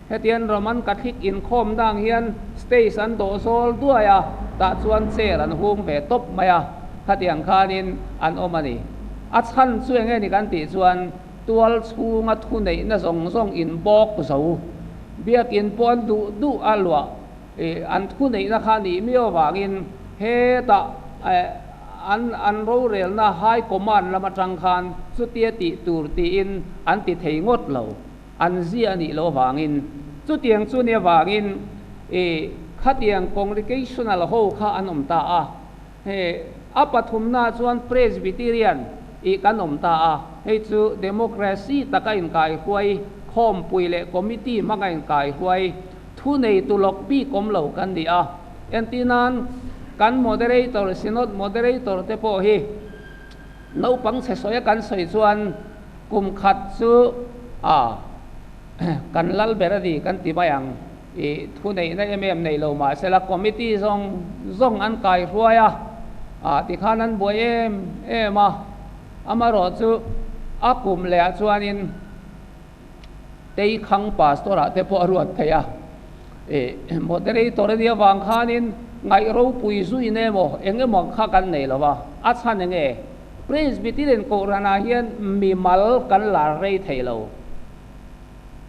Hetian Roman Catholic inkhawm dang hian stage an dawh zawl duai a, tah chuan chair an hung ve tawp mai a, khatiang khanin an awm a ni. A chhan chu enge ni kan tih chuan tual chhunga thuneihna zawng zawng inbawk zo, biakin pawh an duh duh a luah an thuneihna kha nih miau avangin hetah an an rorelna high command lam atang khan chutia tih tur tiin an ti thei ngawt lo. An zia a nih loh avangin, chutiang chu ni avangin i khatiang congregational ho kha an awm ta a. He a pathumna chuan Presbyterian i kan awm ta a, hei chu democracy taka inkaihuai, khawmpui leh committee hmanga inkaihuai, thuneitu lawk bik awm lo kan ni a. Entirnan, kan moderator, synod moderator te pawh hi naupang chhe sawia kan sawi chuan, Kum khat chu a kan lal ber a ni kan ti mai ang. I thuneihna em em nei lo mah sela committee zawng zawng an kai hruai a, a tikhan an buai em em a. Amaherawh chu a kum leh ah chuanin Teikhang pastor ah te pawh a ruat thei a. I moderator a nih avang khanin ngaih ropui zuin emaw eng emaw kha kan nei lo va, a chhan eng nge? Presbyterian Kohhranah hian mimal kan lar rei thei lo.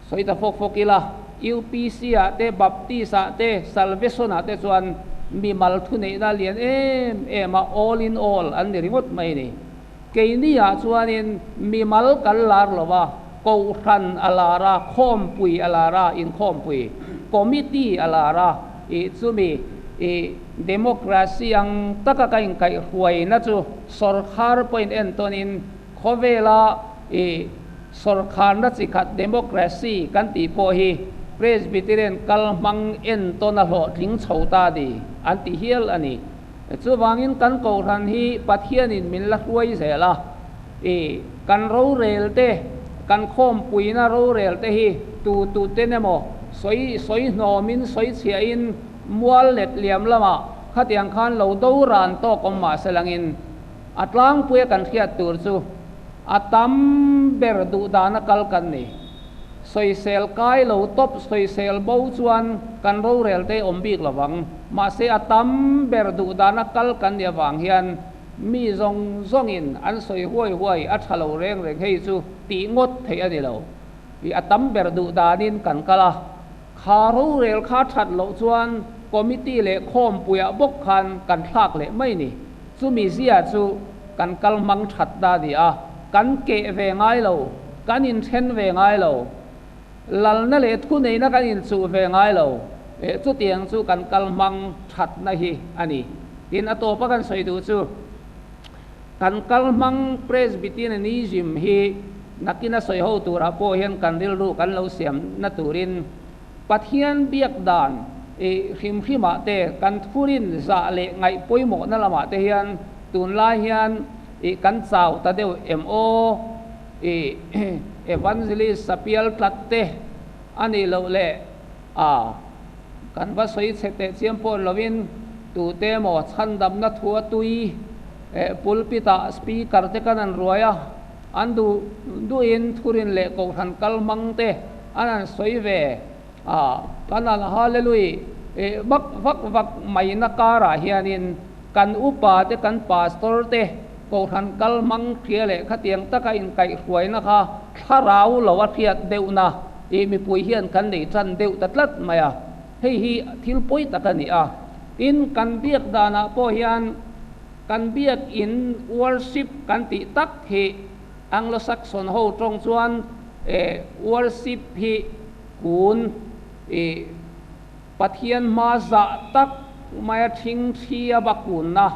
Sawi ta fawk fawk ila, UPC ah te, Baptist ah te, Salvation ah te chuan mimal thuneihna lian em em a, all in all an ni ringawt mai a ni. Keini ah chuanin mimal kan lar lo a, Kohhran a lar a, khawmpui a lar a, inkhawmpui, committee a lar a, ih chumi ih democracy ang taka ka inkaihhruaina chu sawrkhar pawhin entawnin khawvela ih sawrkharna chi khat democracy kan tih pawh hi Presbyterian kalhmang entawn a hlawhtling chho ta ni an ti hial a ni. Chuvangin kan Kohhran hi Pathianin min la hruai zel a, i kan rorel te, kan khawmpuina rorel te hi tu tu ten emaw sawi sawi hnawmin sawi chhiahin mual let liam lamah khatiang khan lo do ran tawk awm mah se langin a tlangpuia kan hriat tur chu a tam ber duh dana kal kan ni. Sawisel kai lo tawp, sawisel bo chuan kan rorel te awm bik lovang. Mahse a tam ber duh dana kal kan nih avang hian mi zawng zawngin an sawi huai huai a tha lo reng reng hei chu tih ngawt theih a ni lo. I a tam ber duh danin kan kal a, kha rorel kha that loh chuan committee leh khawmpuiah bawk khan kan thlak leh mai ni. Chumi zia chu kan kal hmang that ta a ni a, kan keh ve ngai lo, kan inthen ve ngai lo, lalna leh thuneihna kan inchuh ve ngai lo, chutiang chu kan kal hmang thatna hi a ni. Tin, a tawpa kan sawi duh chu, kan kal hmang Presbyterianism hi nakina sawi ho turah pawh hian kan rilru kan lo siamna turin Pathian biak dan hrim hrimah te, kan thurin zah leh ngaih pawimawhna lamah te hian tunlai hian kan chau ta deuh em aw? Evangelist sapial tlat te a nih loh leh a kan va sawi chhe teh chiam pawh lovin tute emaw chhandamna thu a tui pulpit ah speaker te kan an ruai a, an duh duhin thurin leh kohhran kal hmang te an han sawi ve a, kan han hallelui vak vak vak mai na karah hianin kan upa te kan pastor te kohhran kal hmang hria leh khatiang taka inkaihhruaina kha thlarau lo a hriat deuhna i mipui hian kan nei tan deuh ta tlat mai a, hei hi thil pawi tak a ni a. Tin, kan biak danah pawh hian kan biakin worship kan tih tak hi Anglo-Saxon ho tawng chuan worship hi kun i Pathian hma zah tak maia thing thli a va kunna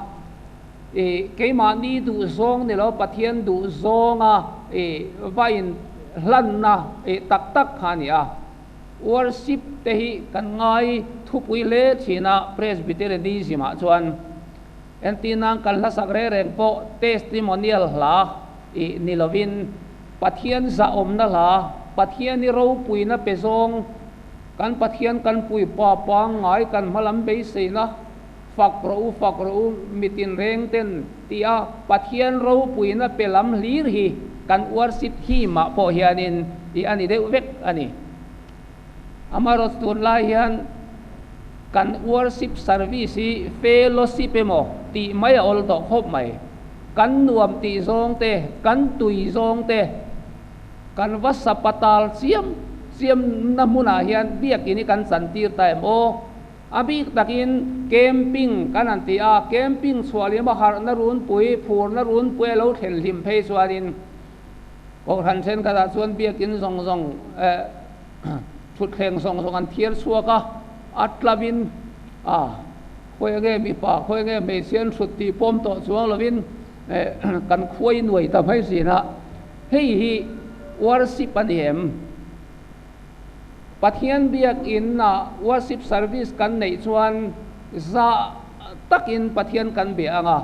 I keimahni duh zawng ni lo Pathian duh zawnga i va in hlanna i tak tak kha a ni a. Worship te hi kan ngai thupui hle thin a Presbyterianism ah chuan. Entirnan kan hlasak reng reng pawh testimonial hla i ni lovin Pathian zahawmna hla, Pathian i ropuina pe zawng, kan Pathian kan puipa pangngai kan hmalam beiseina, Fak rawh u, fak rawh u, mitin reng ten, tia Pathian ropuina pe lam hlir hi kan worship him ah pawh hianin i a ni deuh vek a ni. Amaherawhchu tunlai hian kan worship service hi fellowship emaw tih mai a awl tawh khawp mai. Kan nuam tih zawng te, kan tui zawng te, kan va sapatal chiam chiam na hmunah hian biakin hi kan chantir ta em aw? A bik takin camping kan han ti a, camping chhuah lem a harhna runpui, phurna runpui a lo thlen hlim phei chuanin Kohhran thenkhatah chuan biakin zawng zawng eh thutthleng zawng zawng an thiar chhuak a, a tlavin a khawi nge mipa khawi nge hmeichhia an hrut tih pawm tawh chuang lovin eh kan khuai nuai ta mai zin a, hei hi worship a ni em? Pathian biakin ah worship service kan neih chuan zah takin Pathian kan bia ang a,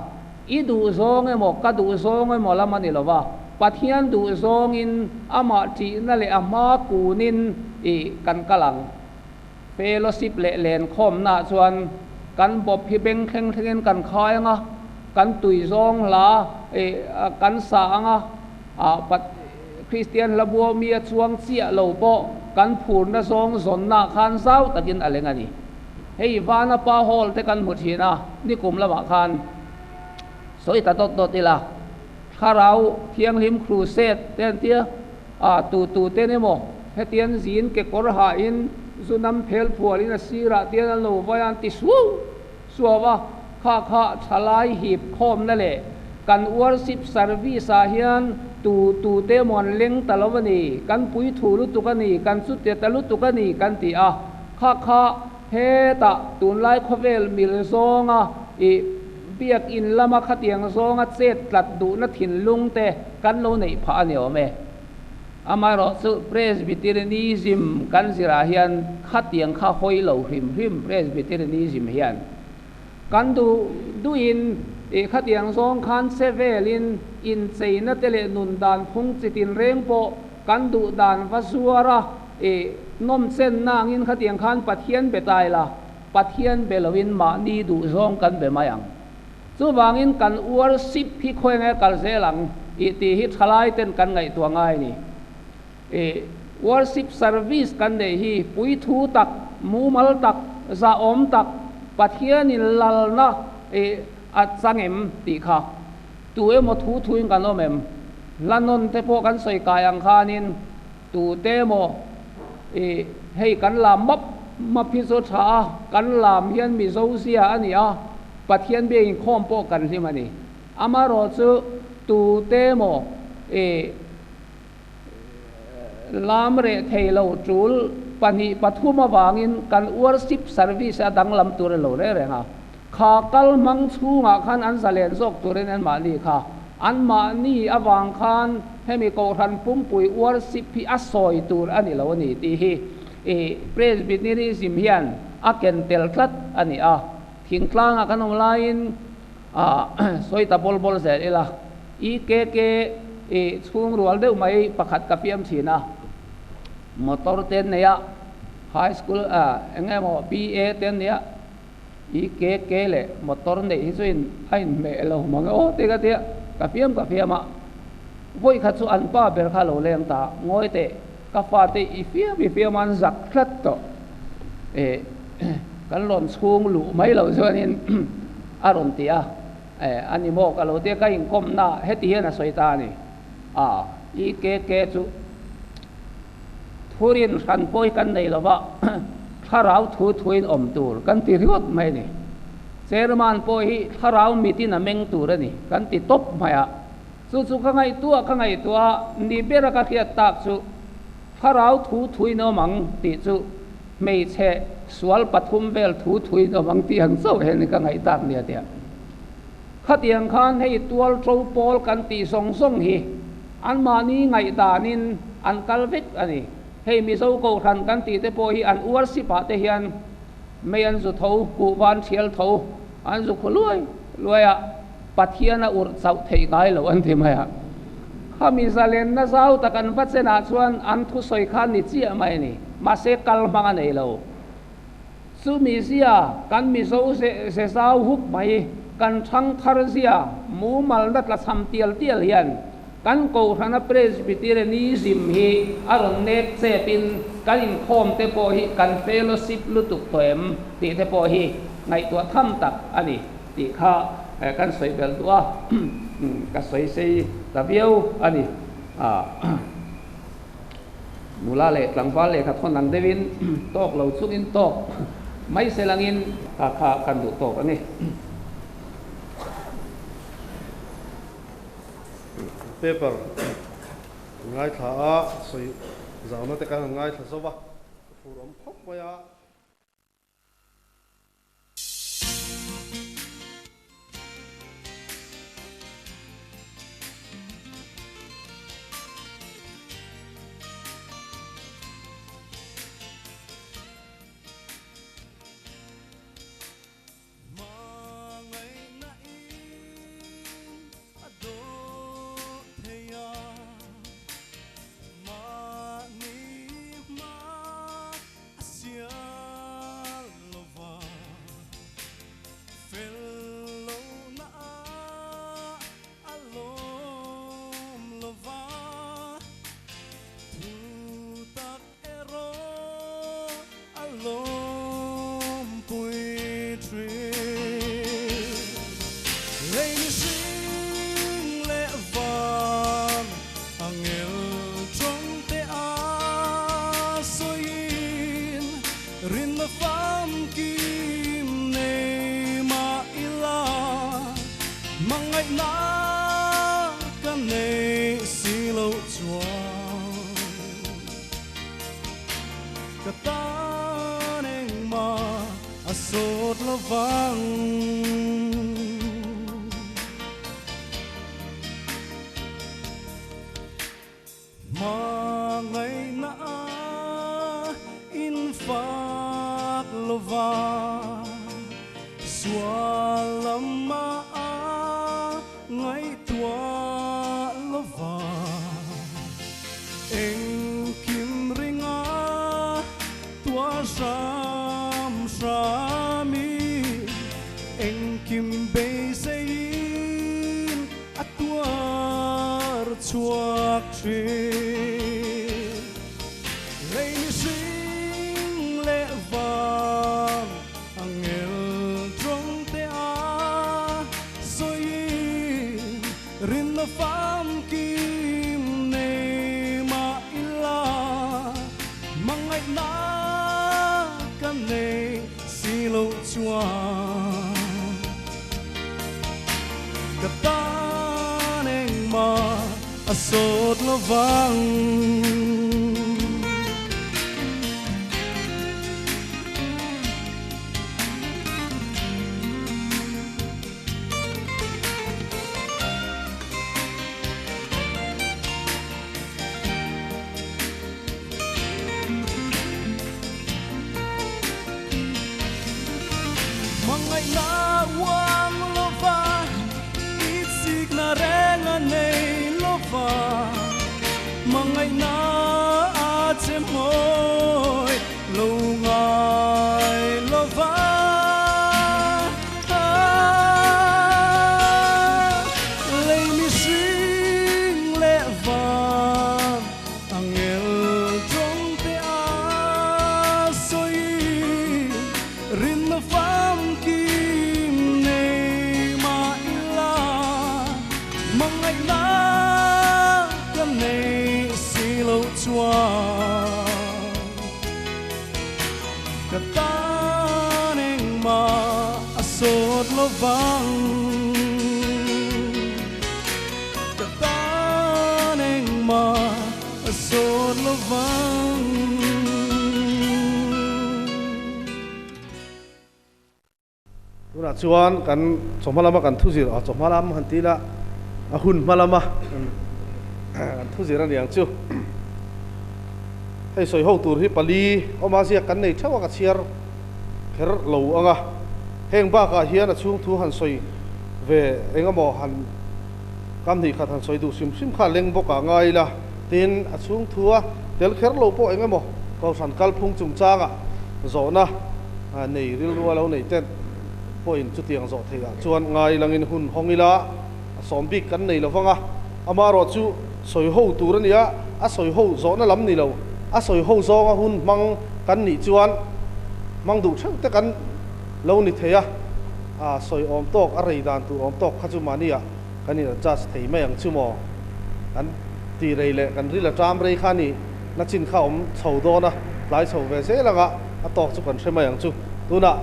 i duh zawng emaw ka duh zawng emaw lam a ni lo va, Pathian duh zawngin amah ṭihna leh a hma kunin i kan kal ang. Fellowship leh lenkhawmnaah chuan kan bawp hi beng thleng thlengin kan khai ang a, kan tui zawng hla i kan sa ang a, Kristian hla bua mi a chuang chiah lo pawh kan phurna zawng zawnnaah khan zau takin a leng a ni. Hei Vana pa hall te kan hmu thin a, nikum lamah khan sawi ta dawt dawt ila, Thlarau Thianghlim Crusade te an tia, a tu tu ten emaw hetian zin kekawr hahin zu nam phel phualin a sirah tian an lo vai a an ti suau suau a, kha kha thalai hip khawmna leh kan worship service ah hian tu tu te emaw an leng ta lo a ni, kan pui thu lutuk a ni, kan chute ta lutuk a ni kan ti a, kha kha hetah tunlai khawvel mil zawnga ih biakin lama khatiang zawnga chet tlat duhna thinlung te kan lo neih phah a ni awm e. Amaherawhchu Presbyterianism kan zirah hian khatiang kha hawi lo hrim hrim Presbyterianism hian kan duh duhin ih khatiang zawng khan che velin incheina te leh nun dan phung chi tinreng pawh kan duh dan va zuar a, ih nawmchenna angin khatiang khan Pathian be ta ila Pathian be loin mahni duh zawng kan be mai ang. Chuvangin kan worship hi khawi nge kal zel ang ih tih hi thalai ten kan ngaihtuah ngai a ni. Ih worship service kan neih hi puithu tak, mumal tak, zahawm tak, Pathianin lalna ih a chang em tih kha tu emaw thu thuin kan awm em? Hla nawn te pawh kan sawi kai ang khanin tute emaw ih hei kan lam map map hi chu tha a, kan lam hian Mizo zia a ni a, Pathian biak inkhawm pawh kan hlim a ni. Amaherawhchu tute emaw i lam reh thei lo tul pahnih pathum avangin kan worship service a danglam tur a lo reh reng a. Kha kal hmang chhungah khan an zalen zawk turin anmahni kha anmahni avang khan hemi Kohhran pumpui worship hi a sawi tur a ni lo a ni tih hi i Presbyterianism hian a ken tel tlat a ni a. Thingtlangah kan awm laiin sawi ta bawl bawl zel ila, EKK i chhung rual deuh mai pakhat ka fiam thin a, motor te an nei a, high school eng emaw BA te an nei a, EKK leh motor neih hi chu in a inhmeh lo mang e aw ti ka ti a, ka fiam ka fiam a, vawi khat chu an pa ber kha a lo leng ta, ngawi teh ka fate i fiam i fiam a an zak tlat tawh. Eh kan rawn chhung luh mai loh chuanin a rawn ti a, eh a ni maw ka lo tia ka inkawmna heti hian a sawi ta a ni. A i ke ke chu thurin hran pawh hi kan nei lo va, thlarau thu thuin awm tur kan ti ringawt mai a ni. Chairman pawh hi thlarau mitin a meng tur a ni kan ti tawp mai a. Chu chu ka ngaihtuah ka ngaihtuah a, ni bera ka hriat tak chu Thlarau thu thuin awm ang tih chu hmeichhe sual pathum vel thu thuin awm ang tih ang chauh hian ka ngaih tak nia tia. Khatiang khan hei tual ṭo pawl kan tih zawng zawng hi anmahni ngaihdanin an kal vek a ni. Hei Mizo Kohhran kan tih te pawh hi an uarsip ah te hian mei an zu tho, kuhva an ṭhial tho, an zu khu luai luai a. Pathian a urh chauh theih ngai lo an ti mai a. Khami zalenna zau tak an va chenah chuan an thusawi kha ni chiah mai a ni. Mahse kal hmang a nei lo. Chumi zia kan Mizo ze zau hup mai, kan thang thar zia mumalna tlachham tial tial hian kan Kohhrana Presbyterianism hi a rawn nek chepin kan inkhawm te pawh hi kan fellowship lutuk tawh em tih te pawh hi ngaihtuah tham tak a ni. Tih kha kan sawi belh duh a, ka sawi sei ta viau a ni. Nula leh tlangval lehkha thawn ang deuhin tawk lo chungin tawk mai se langin kha kha kan duh tawk a ni. Paper an ngaithla a, sawi zauna te kan han ngaithla zo va, ka fur awm khawp mai a. A sial lova fel lo na a lawm lova thu tak erawh a lawm pui thin. Lei mihring leh van Angel tawngte a sawiin rinna famkim nei mah ila, hmangaihna ka nei si loh chuan ka tan engmah a sawt lovang. Sual lama a ngaihtuah lova, engkim ringa tuar hram hramin, engkim beiseiin a tuar chhuak thin. Lei mihring leh vang Angel tawng te a sawiin rinna famkim nei mah ila, hmangaihna ka nei si loh chuan ka tan engmah a sawt lo vang. Hmangaihna uang lova, itsikna reng a nei lova, hmangaihna a che mawi. Lo ngai lova lei mihring leh van angel tawng te a sawi rinna famkim nei mah ila hmangaihna ka nei si lo chuan. Ka tan engmah a sawt lo vang. Ka tan engmah a sawt lo vang. Tunah chuan kan chawhma lama kan thuzir, a chawhma lam han ti ila a hun hma lama kan thuzir a niang chu. Hei sawi ho tur hi pali awm a ziak kan nei theuh a ka chhiar kher lo ang a. Heng bakah hian a chhung thu han sawi ve eng emaw han kam hnih khat han sawi duh hrim hrim kha leng bawk ah ngai ila tin a chhung thu a tel kher lo pawh eng emaw Kohhran kalphung chungchangah zawhna nei rilru a lo nei ten pawhin chutiang zawh theih ah chuan ngai langin hun hawng ila a sawm bik kan nei lovang a, amaherawh chu sawi ho tur a nia, a sawi ho zawhna lam ni lo, a sawi ho zawnga hun hmang kan nih chuan hmang duh theuh te kan lo ni thei a, a sawi awm tawk a rei dan tur awm tawk kha chu mahni ah kan in adjust thei mai ang chu maw, kan ti rei leh kan ril a ṭam rei kha a ni. Nachin kha awm chho dawn a, tlai chho ve zel anga a tawk chu kan hre mai ang chu. Tunah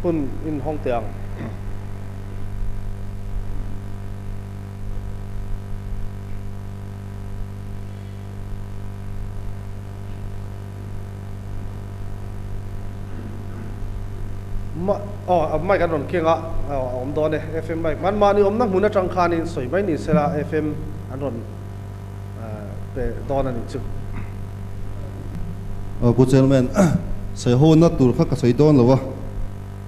hun in hawng teh ang. Ma aw mic an rawn keng a, a awm dawn e FM mic. Manmahni awmna hmun atang khanin sawi mai ni sela FM an rawn. pe dawn a nih chu. Pu Chairman, sawi hona tur kha ka sawi dawn lo a,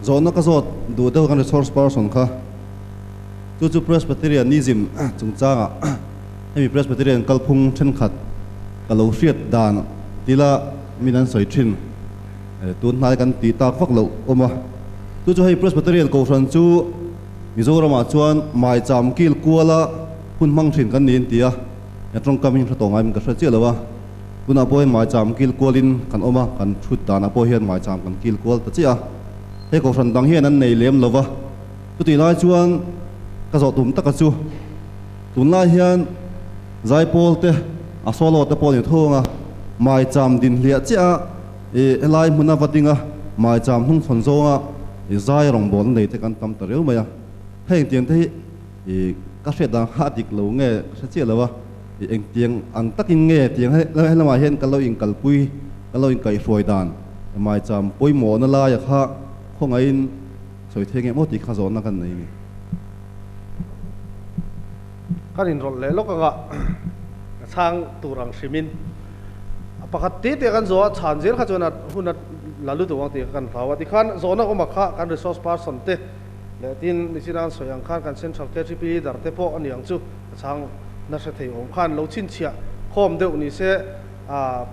zawhna ka zawt duh deuh kan resource person kha chu chu Presbyterianism chungchangah hemi Presbyterian kalphung thenkhat ka lo hriat dan tila min an sawi thin tun hnai kan tih tak vak loh awm a, chu chu hei Presbyterian Kohhran chu Mizoramah chuan maicham kil kuala Hun hmang thin kan niin ti a, he tawngkam hi hre tawh ngaiin ka hre chiah lo a. Tunah pawh hian maicham kil kualin kan awm a, kan thut danah pawh hian maicham kan kil kual ta chiah a. He kohhran dang hian an nei lem lo va, chutih lai chuan ka zawh tum taka chu tunlai hian Zaipawl te, a solo te pawh a ni thung a, maicham din hliah chiah a, i helai hmuna va ding a, maicham hnungchhawn zawnga i zai rawngbawlna nei te kan tam ta riau mai a. Heng tiang te hi I ka hriat dan kha a dik lo nge ka hre chiah lo a, i engtiang ang takin nge tiang he lamah hian ka lo inkalpui, ka lo inkaihhruai dan maicham pawimawhna laia kha khawngaihin sawi thei nge maw tih kha zawhna kan nei a ni. Kan inrawlh leh lawk anga ka chhang tur ang hrimin a pakhat te te kan zawh a, chhan zel kha chuan a hun a la lutuk ang tih kha kan hlau a, tikhan zawhna awmah kha kan resource person te. Leh tin, nichina an sawi ang khan kan Central KTP leader te pawh a ni ang chu a chhang nasa thei awm khan lo chhinchhiah khawm deuh ni se,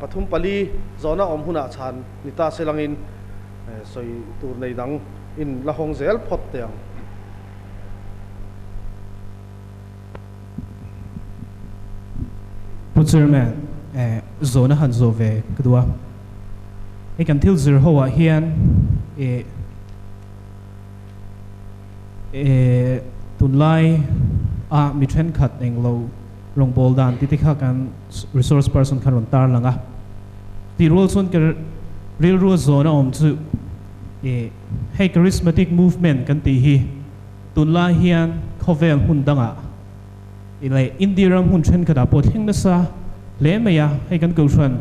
pathum pali zawhna awm hunah chhan ni ta se langin sawi tur nei dang in la hawng zel phawt teh ang. Pu Chairman, zawhna han zawh ve ka duh a. Hei kan thil zir ho ah hian tunlai a mi thenkhat englo rawngbâwl dan tih te kha kan resource person khan rawn tar lang a. Tih rual chuan ka rilru a zawn a awm chu hei charismatic movement kan tih hi tunlai hian khawvel hmun dangah leh India ram hmun thenkhatah pawh thleng nasa hle mai a. Hei kan Kohhran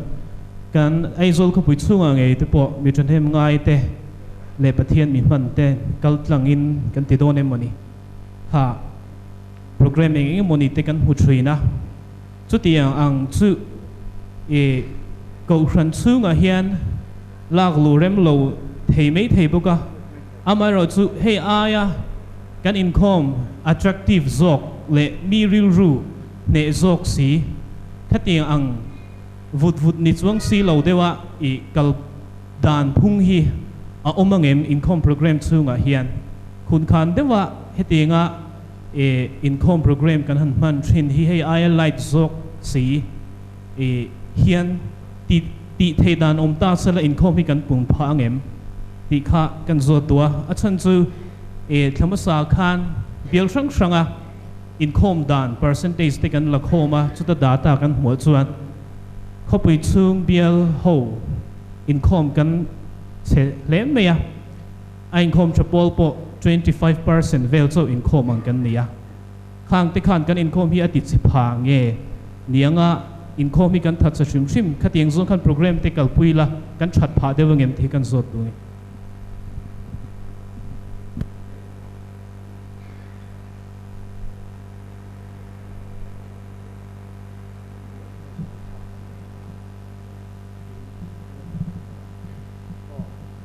kan Aizawl khawpui chhungah ngei te pawh mi thahnem ngai te leh Pathian mi hman te kal tlangin kan ti dawn em mawni kha program eng eng emawni te kan hmu thin a. Chutiang ang chu i Kohhran chhungah hian lak lu rem lo thei mai thei bawk a. Amaherawhchu hei aia kan inkhawm attractive zawk leh mi rilru hneh zawk si, khatiang ang vut vut ni chuang si lo deuha i kal dan phung hi a awm angem inkhawm program chhungah hian khunkhan deuha hetianga i inkhawm program kan han hman thin hi hei aia light zawk si i hian ti tih theih dan awm ta sela inkhawm hi kan pung phah angem tih kha kan zawt duh a. A chhan chu i thla hmasa khan bial hrang hranga inkhawm dan percentage te kan la khawm a, chuta data kan hmuh chuan khawpui chhung bial ho inkhawm kan chhe hle mai a, a inkhawm tha pawl pawh 25% vel chauh inkhawm ang kan ni a. Khang te khan kan inkhawm hi a ti che pha nge niang a, inkhawm hi kan that sa hrim hrim, khatiang zawng khan program te kalpui la kan that phah deuh angem tih hi kan zawt duh a ni.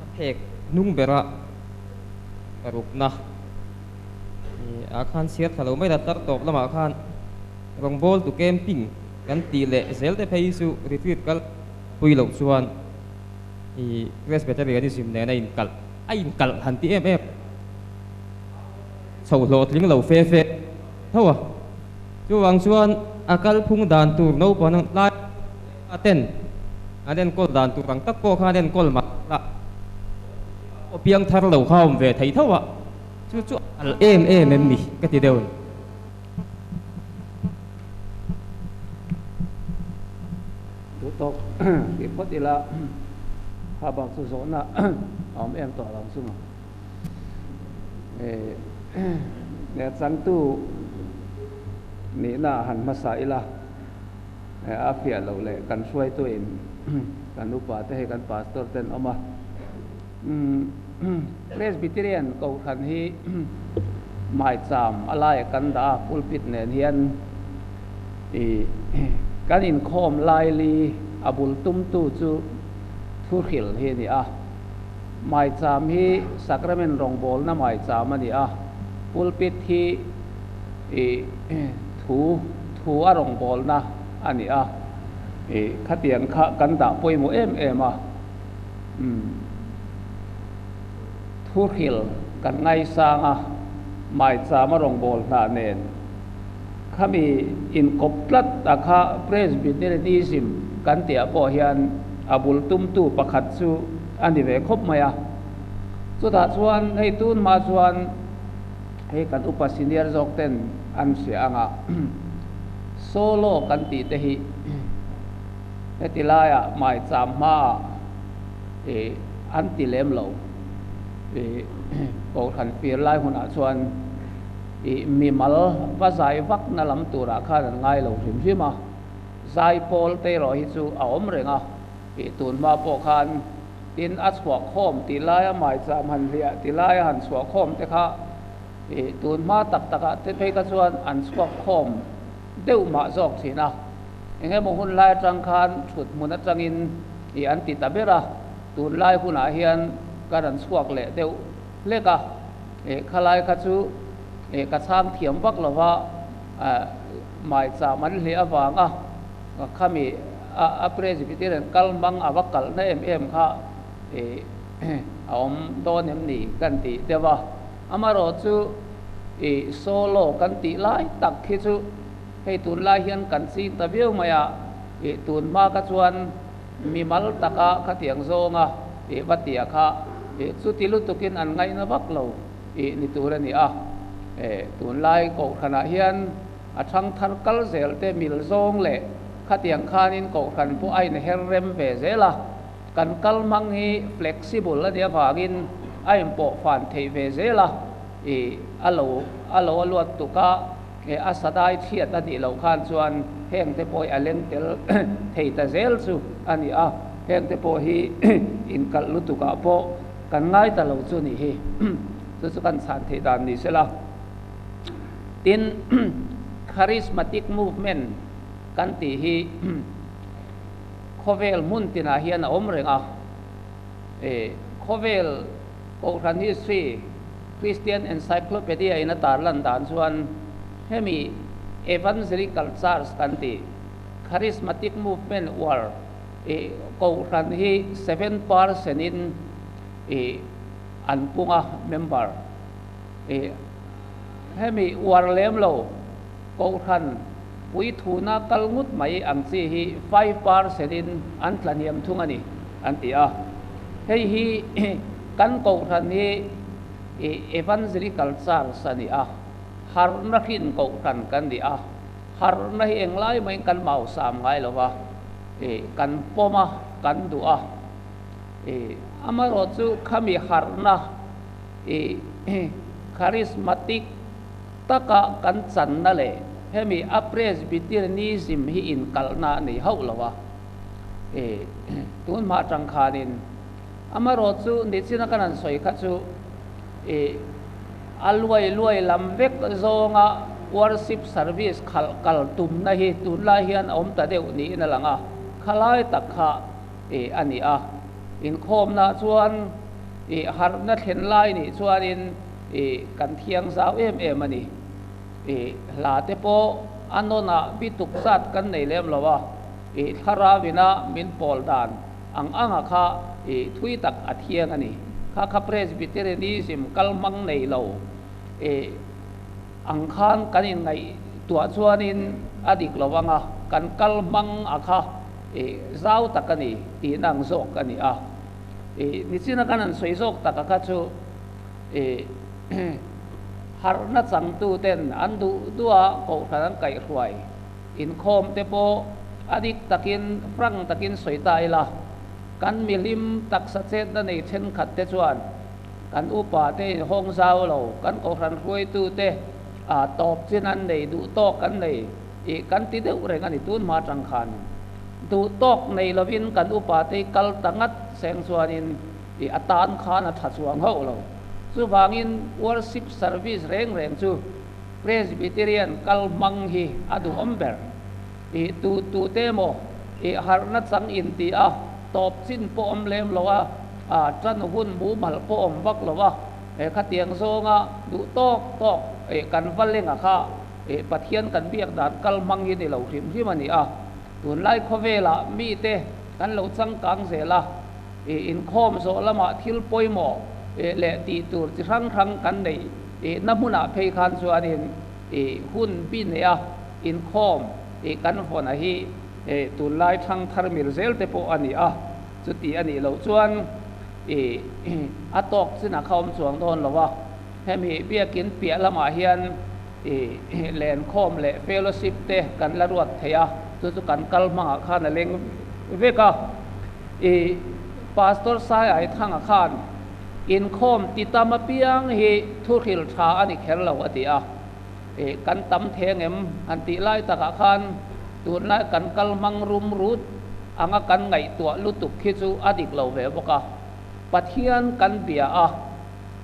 A phek hnung bera rukna. Ah khan chhiar thla lo mai la tar tawp lamah khan rawngbâwl tu camping kan tih leh zel te phei chu retreat kal pui loh chuan ih Presbyterianism nen a inkalh a inkalh han ti em em chho hlawhtling lo fe fe tho a. Chuvang chuan a kalphung dan tur naupang lai a ten an enkawl dan tur ang tak pawh khan enkawl mah la aw piang thar lo kha awm ve thei tho a. Chu chu al em em em ni ka ti deuh. Duh tawk tih phawt ila kha bak chu zawhna a awm em tawh lo chu maw. Nia changtu nihna han hmasa ila a fiah loh leh kan hruaituin kan upa te hei kan pastor ten awm a. Presbyterian Kohhran hi maicham a laia kan dah a, pulpit nen hian ih kan inkhawm laili a bul tumtu chu thuhril hi a ni a. Maicham hi sacrament rawngbawlna maicham a ni a, pulpit hi ih thu thu a rawngbawlna a ni a, ih khatiang kha kan dah pawimawh em em a. Thuhril kan ngaisang a, maichama rawngbâwl hna nen khami inkawp tlat a kha Presbyterianism kan tihah pawh hian a bul tumtu pakhat chu a ni ve khawp mai a. Chutah chuan hei tun hma chuan hei kan upa senior zawk ten an hria ang a, solo kan tih te hi Heti laiah maicham hmaah ih an ti lem lo. Ih Kohhran fir lai hunah chuan ih mimal va zai vakna lam turah khan an ngai lo hrim hrim a. Zai pawl te erawh hi chu a awm reng a. Ih tun hma pawh khan tin a chhuah khawm tih laia maicham han hliah ti laia han chhuah khawm te kha ih tun hma tak takah te phei kha chuan an chhuak khawm deuh mah zawk thin a. Eng emaw hun lai atang khan thut hmun atangin ih an ti ta ber a, tunlai hunah hian kan rawn chhuak leh deuh hlek a. Khalai kha chu ka chhang thiam vak lo va, maicham an hleh avanga khami a Presbyterian kal hmang a va kalhna em em kha a awm dawn em ni kan ti deuh a. Amaherawh chu solo kan tih lai tak khi chu hei tunlai hian kan ching ta viau mai a, tun hma kha chuan mimal taka khatiang zawnga va tia kha chuti lutukin an ngaihna vak lo ni tur a ni a. Tunlai kohhranah hian a thangthar kal zel te mil zawng leh khatiang khanin kohhran pawh a inher rem ve zel a, kan kal hmang hi flexible a nih avangin a inpawh fan theih ve zel a, a lo a lo a luat tuk a. A sadai chhiat a nih loh khan chuan heng te pawh hi a leng tel thei ta zel chu a ni a, heng te pawh hi inkalh lutukah pawh kan ngai ta lo chu nih hi. Chu chu kan chhan theih dan ni sela. Tin, Charismatic Movement kan tih hi khawvel hmun tinah hian a awm reng a, khawvel Kohhran history, Christian Encyclopedia in a tarlan dan chuan hemi Evangelical Church kan tih, Charismatic Movement uar i Kohhran hi 7% in i an pung a member i hemi uar lem lo Kohhran puithuna kal ngut mai ang chi hi 5% in an tlahniam thung a ni an ti a. Hei hi kan Kohhran hi Evangelical Church a ni a, harhna hrin Kohhran kan ni a, harhna hi englai maiin kan mausam ngai lo va, kan pawm a, kan duh a. Amaherawhchu khami harhna charismatic taka kan channa leh hemi a Presbyterianism hi inkalhna a nei hauh lo a, tun hma atang khanin amaherawhchu nichina kan han sawi kha chu a luai luai lam vek zawnga worship service khalh kal tumna hi tunlai hian a awm ta deuh niin a lang a, khalai tak kha a ni a, inkhawmna chuan harhna thlen lai nih chuanin I kan thiang zau em em a ni. I hla te pawh a nawnah bi tuk zat kan nei lem lo a, i thlarauina min pawl dan ang anga kha i thui tak a thiang a ni. Kha kha Presbyterianism kal hmang nei lo i ang khan kan inngaihtuah chuanin a dik lo anga kan kal hmang a kha i zau tak a ni tihna ang zawk a ni a. I nichina kan han sawi zawk tak a kha chu. Harhna changtuten an duh duh a kohhran an kaihhruai inkhawm te pawh a dik takin frank takin sawi ta ila, kan mihlim taksa chetna nei thenkhat te chuan kan upa te inhawng zau lo, kan kohhran hruaitu te tawp chin an nei duh tawk an nei tih kan ti deuh reng a ni tun hma atang khan duh tawk nei lovin kan upa te hi kal ta ngat seng chuanin I a tan khan a tha chuang hauh lo. Chuvangin worship service reng reng chu Presbyterian kal hmang hi a duhawm ber. I tu tu te emaw i harhna chang in ti a, tawp chin pawh awm lem lo a, a tan hun mumal pawh awm vak lo a, khatiang zawnga duh tawk tawk kan va lenga kha Pathian kan biak dan kal hmang hi ni lo hrim hrim a ni a. Tunlai khawvelah mite kan lo changkang zel a. Inkhawm zawh lamah thil pawimawh leh tih tur chi hrang hrang kan neih na hmunah phei khan chuanin hun bi neia inkhawm kan vawn a hi tunlai thang thar mil zel te pawh a ni a, chuti a nih loh chuan a tawk chin a kha awm chuang dawn lo a. Hemi biakin piah lamah hian lenkhawm leh fellowship te kan la ruat thei a, chu chu kan kal hmangah khan a leng vek a. I Pastor Sai Aithanga khan inkhawm ti tam apiang hi thuhril tha a ni kher lo a ti a. I kan tam theng em han tih lai takah khan tunlai kan kal hmang rum rut anga kan ngaihtuah lutuk khi chu a dik lo ve bawk a. Pathian kan bia a,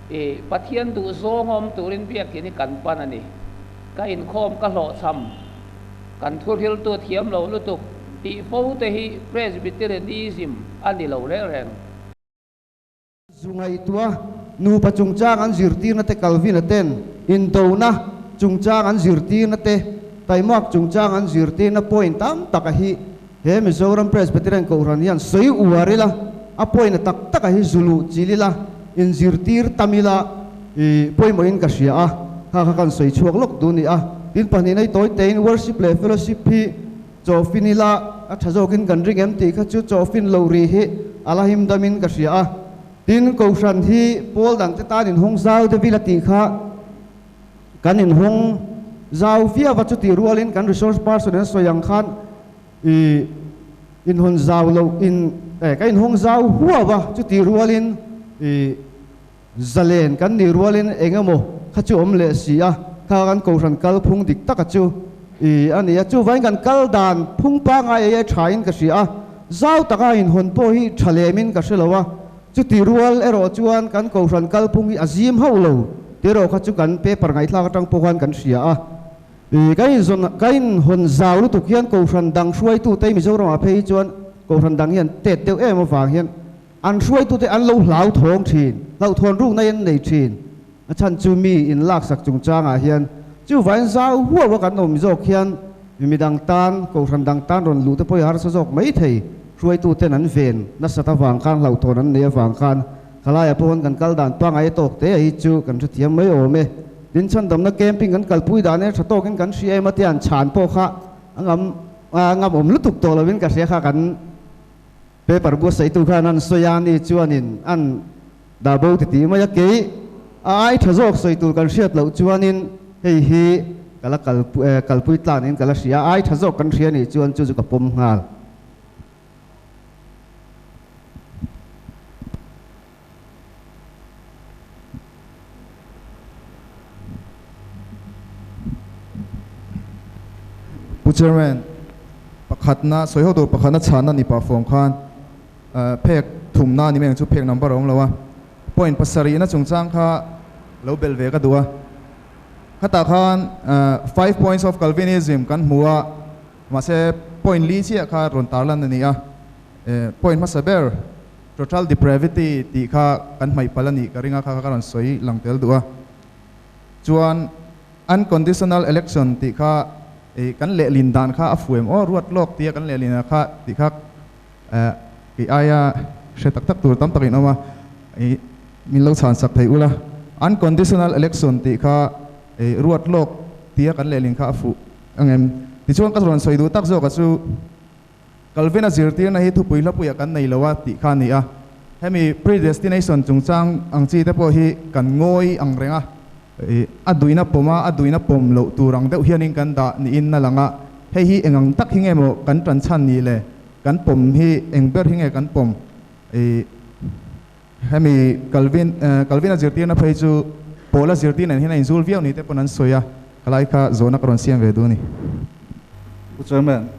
i Pathian duh zawng awm turin biakinn hi kan pan a ni. Ka inkhawm ka hlawhchham. Kan thuhriltu thiam lo lutuk tih fo te hi Presbyterianism a ni lo reng reng. Zu ngaihtuah Nupa chungchang an zirtirna te Calvin-a ten indona chungchang an zirtirna te taimak chungchang an zirtirna point tam tak a hi he Mizoram Presbyterian Kohhran hian sawi uar ila, a point a tak tak a hi zuluh chil ila, inzirtir tam ila i pawimawhin ka hria a, kha kha kan sawi chhuak lawk duh a ni a. Tin pahnih nei tawi tein worship leh fellowship hi chawhfin ila a tha zawkin kan ring em tih kha chu chawhfin lo ri hi a la him damin ka hria a. Tin Kohhran hi pawl dangte tan inhawng zau deuh ila tih kha kan inhawng zau viau a, chutih rualin kan resource person in a sawi ang khan i inhawn zau loh in eh ka inhawng zau huau a, chutih rualin i zalen kan nih rualin eng emaw kha chu awm leh si a, kha kan Kohhran kal phung dik taka chu i a ni a, chuvangin kan kal dan phung pangngai ei a thain ka hria a, zau taka inhawn pawh hi tha lemin ka hre lo a, Chuti rual erawh chuan kan Kohhran kalphung hi a zim hauh lo tih erawh kha chu kan paper ngaihthlak atang pawh khan kan hria a. Ih, ka inzawn, ka inhawn zau lutuk hian Kohhran dang hruaitute Mizoramah phei hi chuan Kohhran dang hian tet deuh em avang hian an hruaitute an lo hlauthawng thin, hlauhthawn rukna hi an nei thin. A chhan chu mi inlaksak chungchangah hian chuvain zau huau a kan awm zawk hian mi dang tan, Kohhran dang tan rawn luh te pawh i harsa zawk mai thei. Hruaituten an ven nasat avang khan, hlauhthawn an nei avang khan khalaiah pawh kan kal dan pangngai a tawk te a hi chu kan hrethiam mai awm e. Tin, chhandamna camping kan kalpui dan e tha tawkin kan hria em a tia an chhan pawh kha a ngam a ngam awm lutuk tawh lovin ka hria kha kan paper buatsaihtu khan an sawi a ni chuanin an dah bo ti tih mai a, kei a ai tha zawk sawi tur kan hriat loh chuanin hei hi ka la kal kalpui tlan in ka la hria a, ai tha zawk kan hria nih chuan chu chu ka pawm nghal. Pu Chairman, pakhatna sawi ho tur pakhatna chhanna ni pah fawm khan phek thumna a ni mai ang chu phek number a awm lo a, point pasarihna chungchang kha lo belh ve ka duh a. Khatah khan five points of Calvinism kan hmu a, mahse point li chiah kha rawn tarlan a ni a, point hmasa ber total depravity tih kha kan hmaih palh a nih ka ring a, kha kha ka rawn sawi lang tel duh a. Chuan unconditional election tih kha kan lehlin dan kha a fuem aw, ruat lawk tia kan lehlin a kha tih kha kei aia hre tak tak tur tam tak in awm a, min lo chhan sak thei ula. Unconditional election tih kha ruat lawk tia kan lehlin kha a fuh angem? Tichuan ka rawn sawi duh tak zawk a chu. Calvin-a zirtirna hi thupui hlapuiah kan nei lo a tih kha a ni a. Hemi predestination chungchang ang chi te pawh hi kan ngawi ang reng a, a duina pawm a, a duina pawm loh tur ang deuh hianin kan dah niin a lang a. Hei hi eng ang tak hi nge maw kan tan chhan ni le? Kan pawm hi eng ber hi nge kan pawm? Hemi Calvin, Calvin-a zirtirna phei chu Paula zirtirna hian a inzul viau ni te pawn an sawi a, khalai kha zawhna ka rawn siam ve duh a ni. Pu Chairman,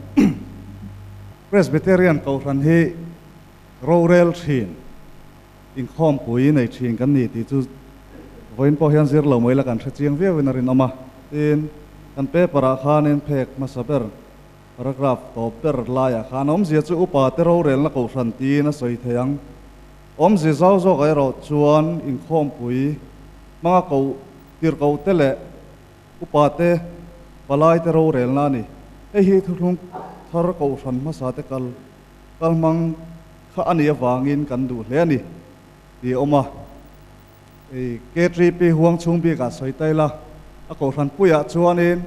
Presbyterian Kohhran hi rorel thin, inkhawmpui nei thin kan ni tih chu vawiin pawh hian zir lo mai la kan hre chiang viauin a rinawm a. Tin, kan paper-ah khanin phek hmasa ber Paragraph tawp ber laiah khan awmzia chu upa te rorelna kohhran tiin a sawi thei ang. Awmzia zau zawkah erawh chuan inkhawmpui hmanga koh tirhkoh te leh upa te palai te rorelna a ni. Hei hi thuthlung thar kohhran hmasa te kal kal hmang kha a nih avangin kan duh hle a ni tih a awm a. K3P huang chhung bikah sawi ta ila, a kohhran puiah chuanin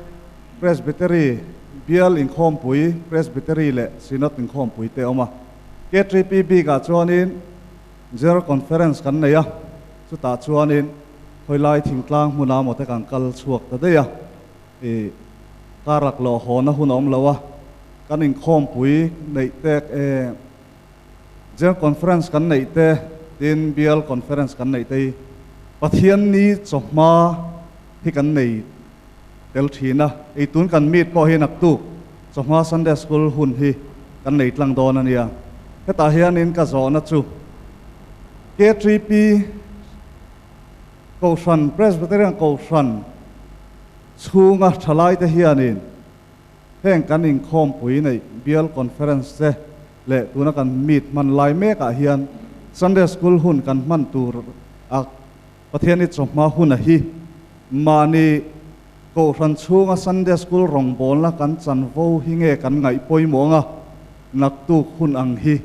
Presbytery bial inkhawmpui, Presbytery leh Synod inkhawmpui te a awm a. K3P bikah chuanin General Conference kan nei a, chutah chuanin khawilai thingtlang hmuna maw te kan kal chhuak ta daih a, kar laklawh hawna hun a awm lo a, kan inkhawmpui neih tek e. General Conference kan neih te, tin Bial Conference kan neih te hi Pathianni chawhma hi kan nei tel thin a, ei tun kan meet pawh hi naktuk chawhma Sunday School hun hi kan nei tlang dawn a nia. Hetah hianin ka zawhna chu K3P Kohhran, Presbyterian Kohhran chhunga thalaite hianin heng kan inkhawmpui neih Bial Conference te leh tuna kan meet hman lai mekah hian Sunday School hun kan hman tur a Pathianni chawhma huna hi mahni Kohhran chhunga Sunday School rawngbawlna kan chanvo hi nge kan ngaih pawimawh anga naktuk hun ang hi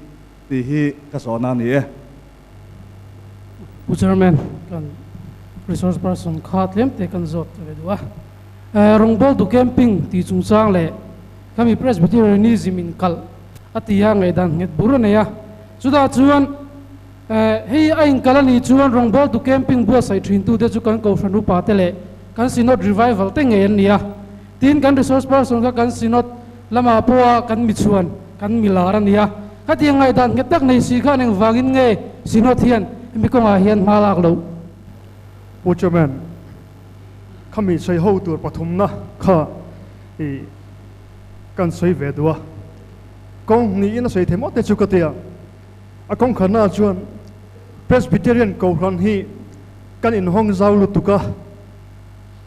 tih hi ka zawhna a ni e. Pu Chairman, kan resource person kha tlem te kan zawt ve duh a. Rawngbawltu camping tih chungchang leh khami Presbyterianism in kalh a ti a ngaihdan nghet bur a nei a. Chutah chuan hei a inkal a nih chuan rawngbawltu camping buatsaih thintute chu kan Kohhran upa te leh kan Synod Revival te ngei an ni a. Tin, kan resource person kha kan Synod lamah pawha kan michhuan, kan milar a ni a. Khatiang ngaihdan nghet tak nei si khan engvangin nge Synod hian hemi kawngah hian hma lak loh? Pu Chairman, khami sawi ho tur pathumna kha i kan sawi ve duh a. Kawng hnihin a sawi thei maw te chu ka ti a. A kawng khatnaah chuan Presbyterian Kohhran hi kan inhawng zau lutuk a,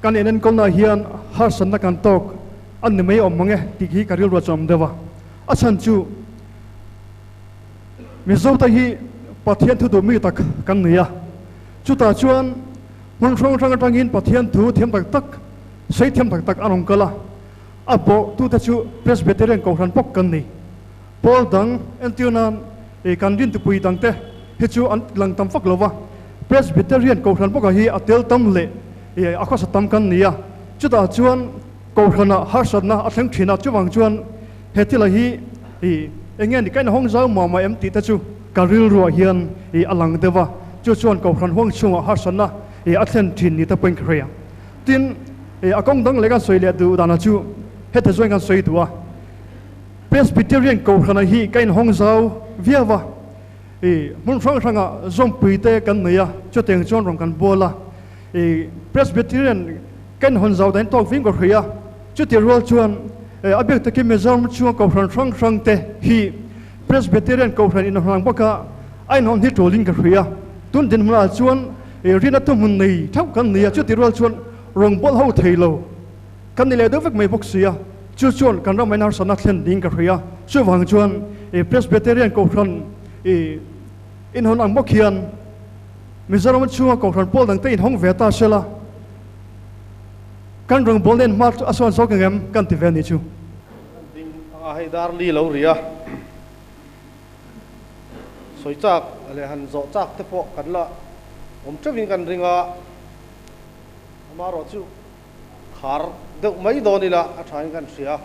kan inenkawlnaah hian harsatna kan tawk a ni mai awm mang e tih hi ka rilru a chawm deuh a. A chhan chu Mizote hi Pathian thu duh mi tak kan ni a, chutah chuan hmun hrang hrang atangin Pathian thu thiam tak tak, sei thiam tak tak an rawn kal a, a bawhtute chu Presbyterian Kohhran bawk kan ni. Pawl dang entir nan kan rintupui dangte hi chu an lang tam fak lo va, Presbyterian Kohhran bawkah hi a tel tam leh a khawsa tam kan ni a, chutah chuan Kohhranah harsatna a thleng thin a, chuvang chuan he thila hi eng nge ni ka inhawng zau mah mah em tih te chu ka rilruah hian a lang deuh a, chu chuan Kohhran huang chhungah harsatna a thlen thin ni te pawhin ka hria. Tin, a kawng dang leh kan sawi leh duh danah chu heti zawngin kan sawi duh a. Presbyterian Kohhrana hi ka inhawng zau viau a, i hmun hrang hrangah zawmpui te kan nei a, chutiang chuan rawn kan bual a, i Presbyterian ka inhawn zau dahin tawk ving ka hria a, chuti rual chuan a biak takin Mizoram chhunga Kohhran hrang hrang te hi Presbyterian Kohhran inhawn ang bawka a inhawn hi ṭulin ka hria a, tun dinhmunah chuan rinna thuhmun nei theuh kan nei a, chuti rual chuan rawngbawlh ho thei lo. Kan ni leh deuh vek mai bawk si a, chu chuan kan ram ain harsatna thlen ding ka hria. Chuvang chuan i Presbyterian Kohhran i inhawn ang bawk hian Mizoram chhunga Kohhran pawl dangte inhawng ve ta sela, kan rawngbawlna in hma a sawn zawk engem kan ti ve a nih chu. Kan ding anga hei dar li lo ri a, sawi chak leh han zawh chak te pawh kan la awm teuhin kan ring a, amaherawh chu Khar deuh mai dawn ila a thain kan hria.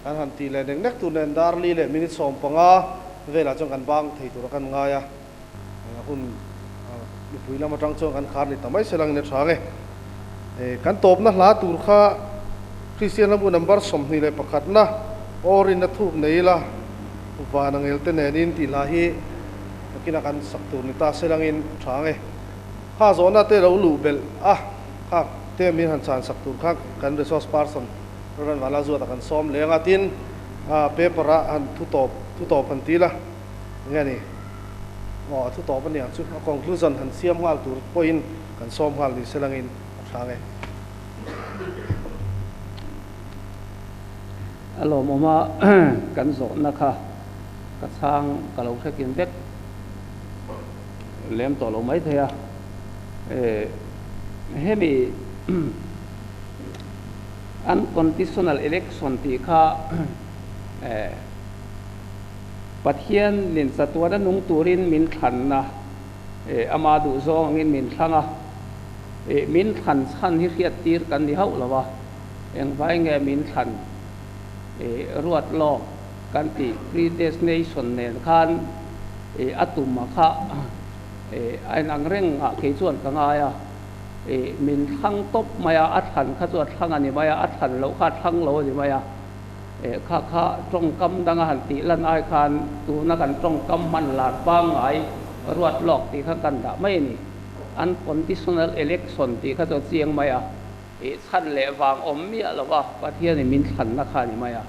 Kan han tih leh nek nek tur nen dar li leh minute 15 velah chuan kan bang thei tura kan ngai a. Hun mipui lam atang chuan kan khar ni ta mai se langin a tha nge. Kan tawpna hla tur kha Kristian lambu number 21 na aw rinna thuk nei ila van a ngel te nenin tih hla hi nakina kan sak tur ni ta se langin a tha nge. Kha zawhna te lo luh belh a. Kha te min han chhan sak tur kha kan resource person Rev. Vala Zuata kan sawm leng a, tin paper a han thu tawp thu tawp han ti la, enge ni aw a thu tawp a niang chu a conclusion han siam nghal tur pawhin kan sawm nghal ni se langin a hrang e. A lawmawm a kan zawhna kha ka chhang ka lo hrekin vek lem tawh lo maithei a. Hemi unconditional election tih kha Pathian nin chatuana nung turin min thlanna, ama duhzawng angin min thlang a, min thlan chhan hi hriat tir kan ni hauh lo a, engvai nge min thlan ruat lawk kan tih predestination nen khan a tum a kha. A inang reng ah kei chuan ka ngai a, min thlang tawp mai a, a thlan kha chu a thlang a ni mai a, a thlan loh kha a thlang lo a ni mai a, kha kha tawngkam danga han tih lan ai khan tuna kan tawngkam hman lar pangngai ruat lawk tih kha kan dah mai a ni. Unconditional election tih kha chu a chiang mai a, chhan leh vang awm miah lo va Pathianin min thlanna kha a ni mai a,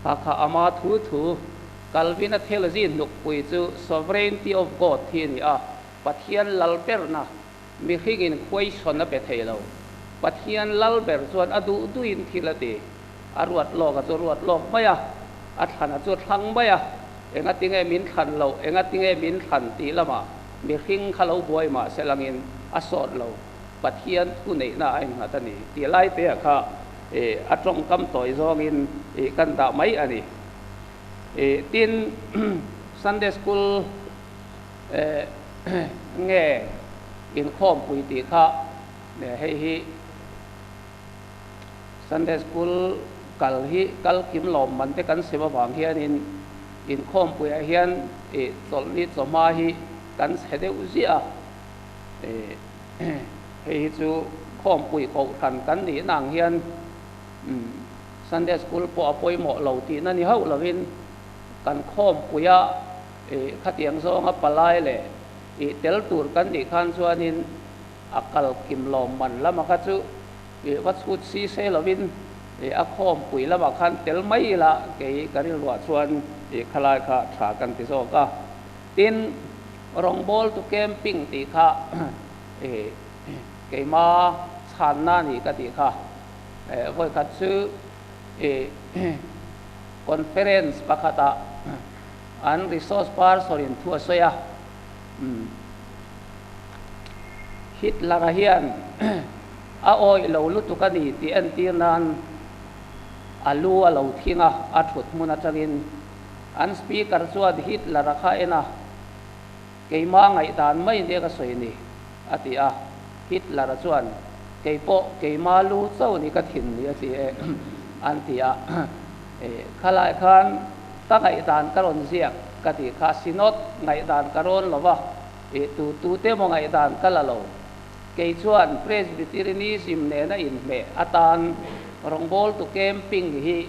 kha kha ama thu thu Calvin-a theology hnukpui chu Sovereignty of God hi a ni a, Pathian lal berna, mihringin question a pe thei lo. Pathian lal ber chuan a duh duhin thil a ti. A ruat lawk a chu ruat lawk mai a, a thlan a chu thlang mai a, enga tinge min thlan loh, enga tinge min thlan tih lamah mihring kha lo buai mah se langin a sawt lo. Pathian thu neihna a innghat a ni tih lai te ah kha a tawngkam tawi zawngin kan dah mai a ni. Tin, Sunday School nge inkhawmpui tih kha hei hi Sunday School kal hi kal kim lawm man te kan sem avang hianin inkhawmpuiah hian chawlhni chawhma hi kan chhe deuh ziah a. Hei hi chu khawmpui kohhran kan nih na ang hian Sunday School pawh a pawimawh lo tihna ni hauh lovin kan khawmpuia khatiang zawnga palai leh tel tur kan nih khan chuanin a kal kim lawm man lama kha chu va chhut si se lovin a khawmpui lamah khan tel mai ila kei ka rilruah chuan khalai kha tha kan ti zawk a. Tin, rawngbawl tu camping tih kha keima chhanna a ni ka tih kha. Vawikhat chu conference pakhatah an resource person in thu a sawi a, Hitler-a hian a awih lo lutuk a ni tih entir nan a lu a lo thing a, a thut hmun atangin An speaker chuan Hitler-a kha en a, Keimah ngaihdan mai nia ka sawi ni, a ti a. Hitler-a chuan, Kei pawh keimah lu chauh ni ka thin ni, a ti e, an ti a. Khalai khan ka ngaihdan ka rawn ziak ka tih kha Synod ngaihdan ka rawn lo va, tu tute emaw ngaihdan ka la lo. Kei chuan Presbyterianism nena inhmeh atan rawngbawltu camping hi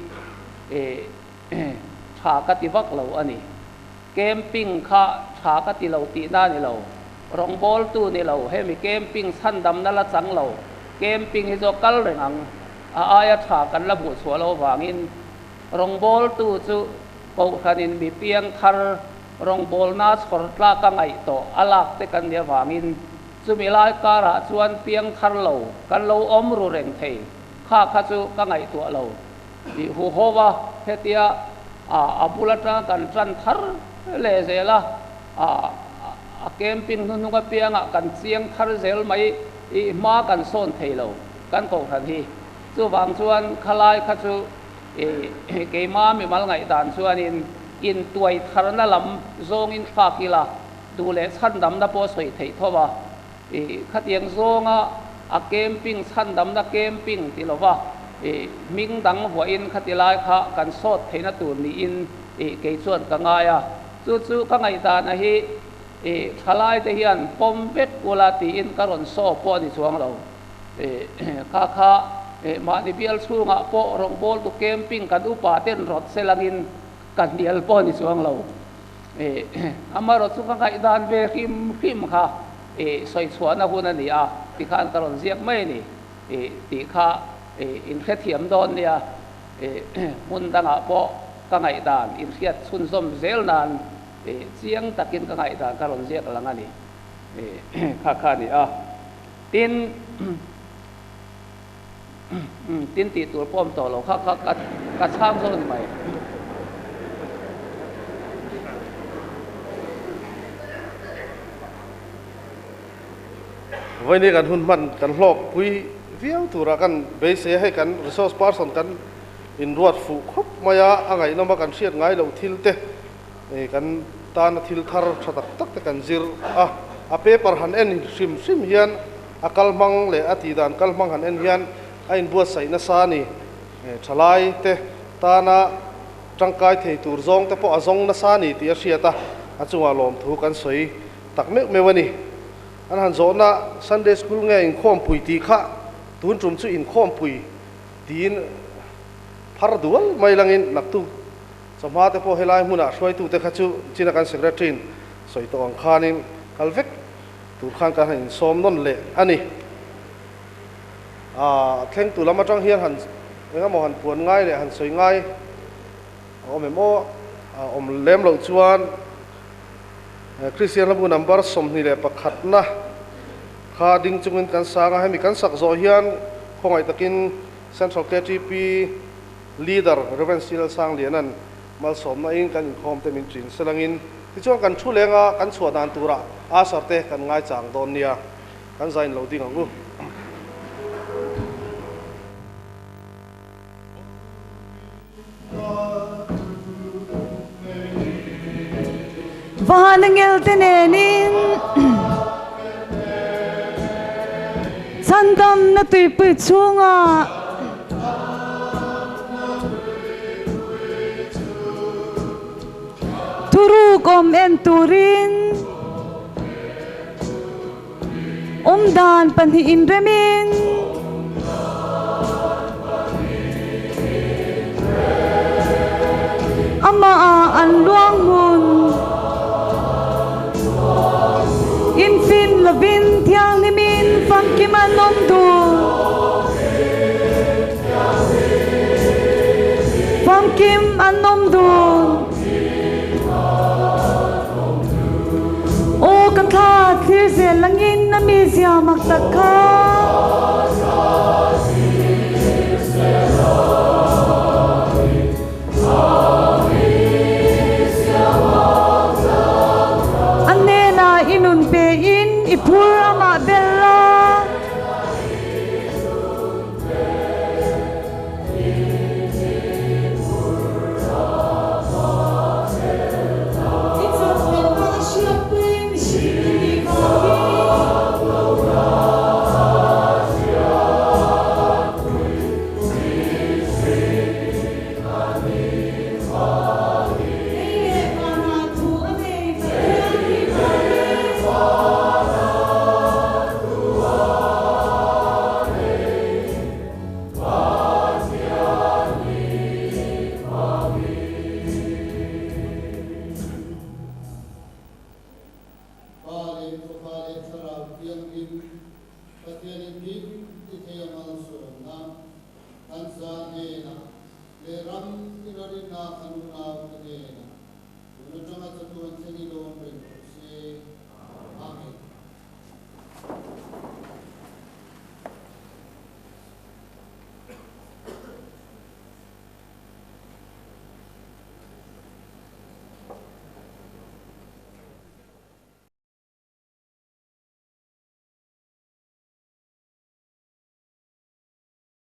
Tha ka ti vak lo a ni. Camping kha tha ka ti lo tihna a ni lo. Rawngbawltu ni lo, hemi camping chhandamna la chang lo. Camping hi chu a kal reng ang. A aia tha kan la hmuh chhuah loh avangin rawngbawltu chu Kohhranin mi piang thar rawngbawlna chhawr tlak a ngaih tawh a lak te kan nih avangin chumi lai karah chuan piang thar lo kan lo awm ru reng thei. Kha kha chu ka ngaihtuah lo. Tih hu ho va, hetia a bul atanga kan tan thar leh zel a, a camping hnuhnung apiangah kan chiang thar zel mai i hma kan sawn thei lo kan kohhran hi. Chuvang chuan khalai kha chu keima mimal ngaihdan chuanin intuai tharna lam zawngin thlak ila duh leh chhandamna pawh sawi theih tho a. Khatiang zawnga a camping chhandamna camping ti lova hming dang vuahin khati lai kha kan sawt theihna tur niin kei chuan ka ngai a. Chu chu ka ngaihdan a hi thalaite hian pawm vek ula tiin ka rawn saw pawh a ni chuang lo. Kha kha mahni bial chhungah pawh rawngbawltu camping kan upa ten rawt se langin ka hnial pawh a ni chuang lo. Amaherawhchu ka ngaihdan ve hrim hrim kha sawi chhuahna hun a ni a, tikhan ka rawn ziak mai a ni tih kha inhrethiam dawn nia. Hmun dangah pawh ka ngaihdan inhriat chhunzawm zel nan chiang takin ka ngaihdan ka rawn ziak lang a ni kha kha a ni a. Tin, tin tih tur pawh awm tawh lo kha kha ka chhang zawk a ni mai. Vawiin hi kan hun hman kan hlawk pui viau tura kan beisei a, hei kan resource person kan inruat fuh khawp mai a, a ngaihnawm a kan hriat ngai loh thil te kan tana thil thar tha tak tak te kan zir a, a paper han en hrim hrim hian a kal hmang leh a tih dan kal hmang han en hian a inbuatsaih nasa a ni. Thalai te tana tangkai thei tur zawng te pawh a zawng nasa a ni tih a hriat a, a chungah lawmthu kan sawi tak meuh meuh a ni. An han zawhna Sunday School nge inkhawmpui tih kha tun tum chu inkhawmpui tiin phar dual mai langin naktuk chawhma te pawh helai hmunah hruaitute kha chu china kan Secretary in sawi tawh ang khanin kal vek tur khan kan han insawm nawn leh a ni. Aa thlengtu lam atang hian han engemaw han puan ngai leh han sawi ngai a awm em aw? A awm lem loh chuan Kristian hlabu number 21 na kha ding chungin kan sang a, hemi kan sak zawh hian khawngaih takin Central ktp Leader Rev. Cyril Sangliana'n malsawmna in kan inkhawm te min ṭin selangin tichuan kan thu lenga kan chhuah dan turah Asar te kan ngaichang dawn nia, kan zain lo ding ang u. Van angel te nenin Chhandam na tuipui chhungah Thuruk awm en turin Awmdan pahnih inremin Amah ah an luang hmun Infin lovin thianghlimin famkim an awm dun Famkim an awm dun. Aw ka thla thlir zel langin a mizia mak tak kha. A hnenah i nun pe in i phur amah bel a. Pa leh Fapa leh Thlarau Thianghlim Pathian engkim ti thei a malsawmna kan za hnenah leh ram tina rinna kan unaute hnenah tun atanga chatuan thlengin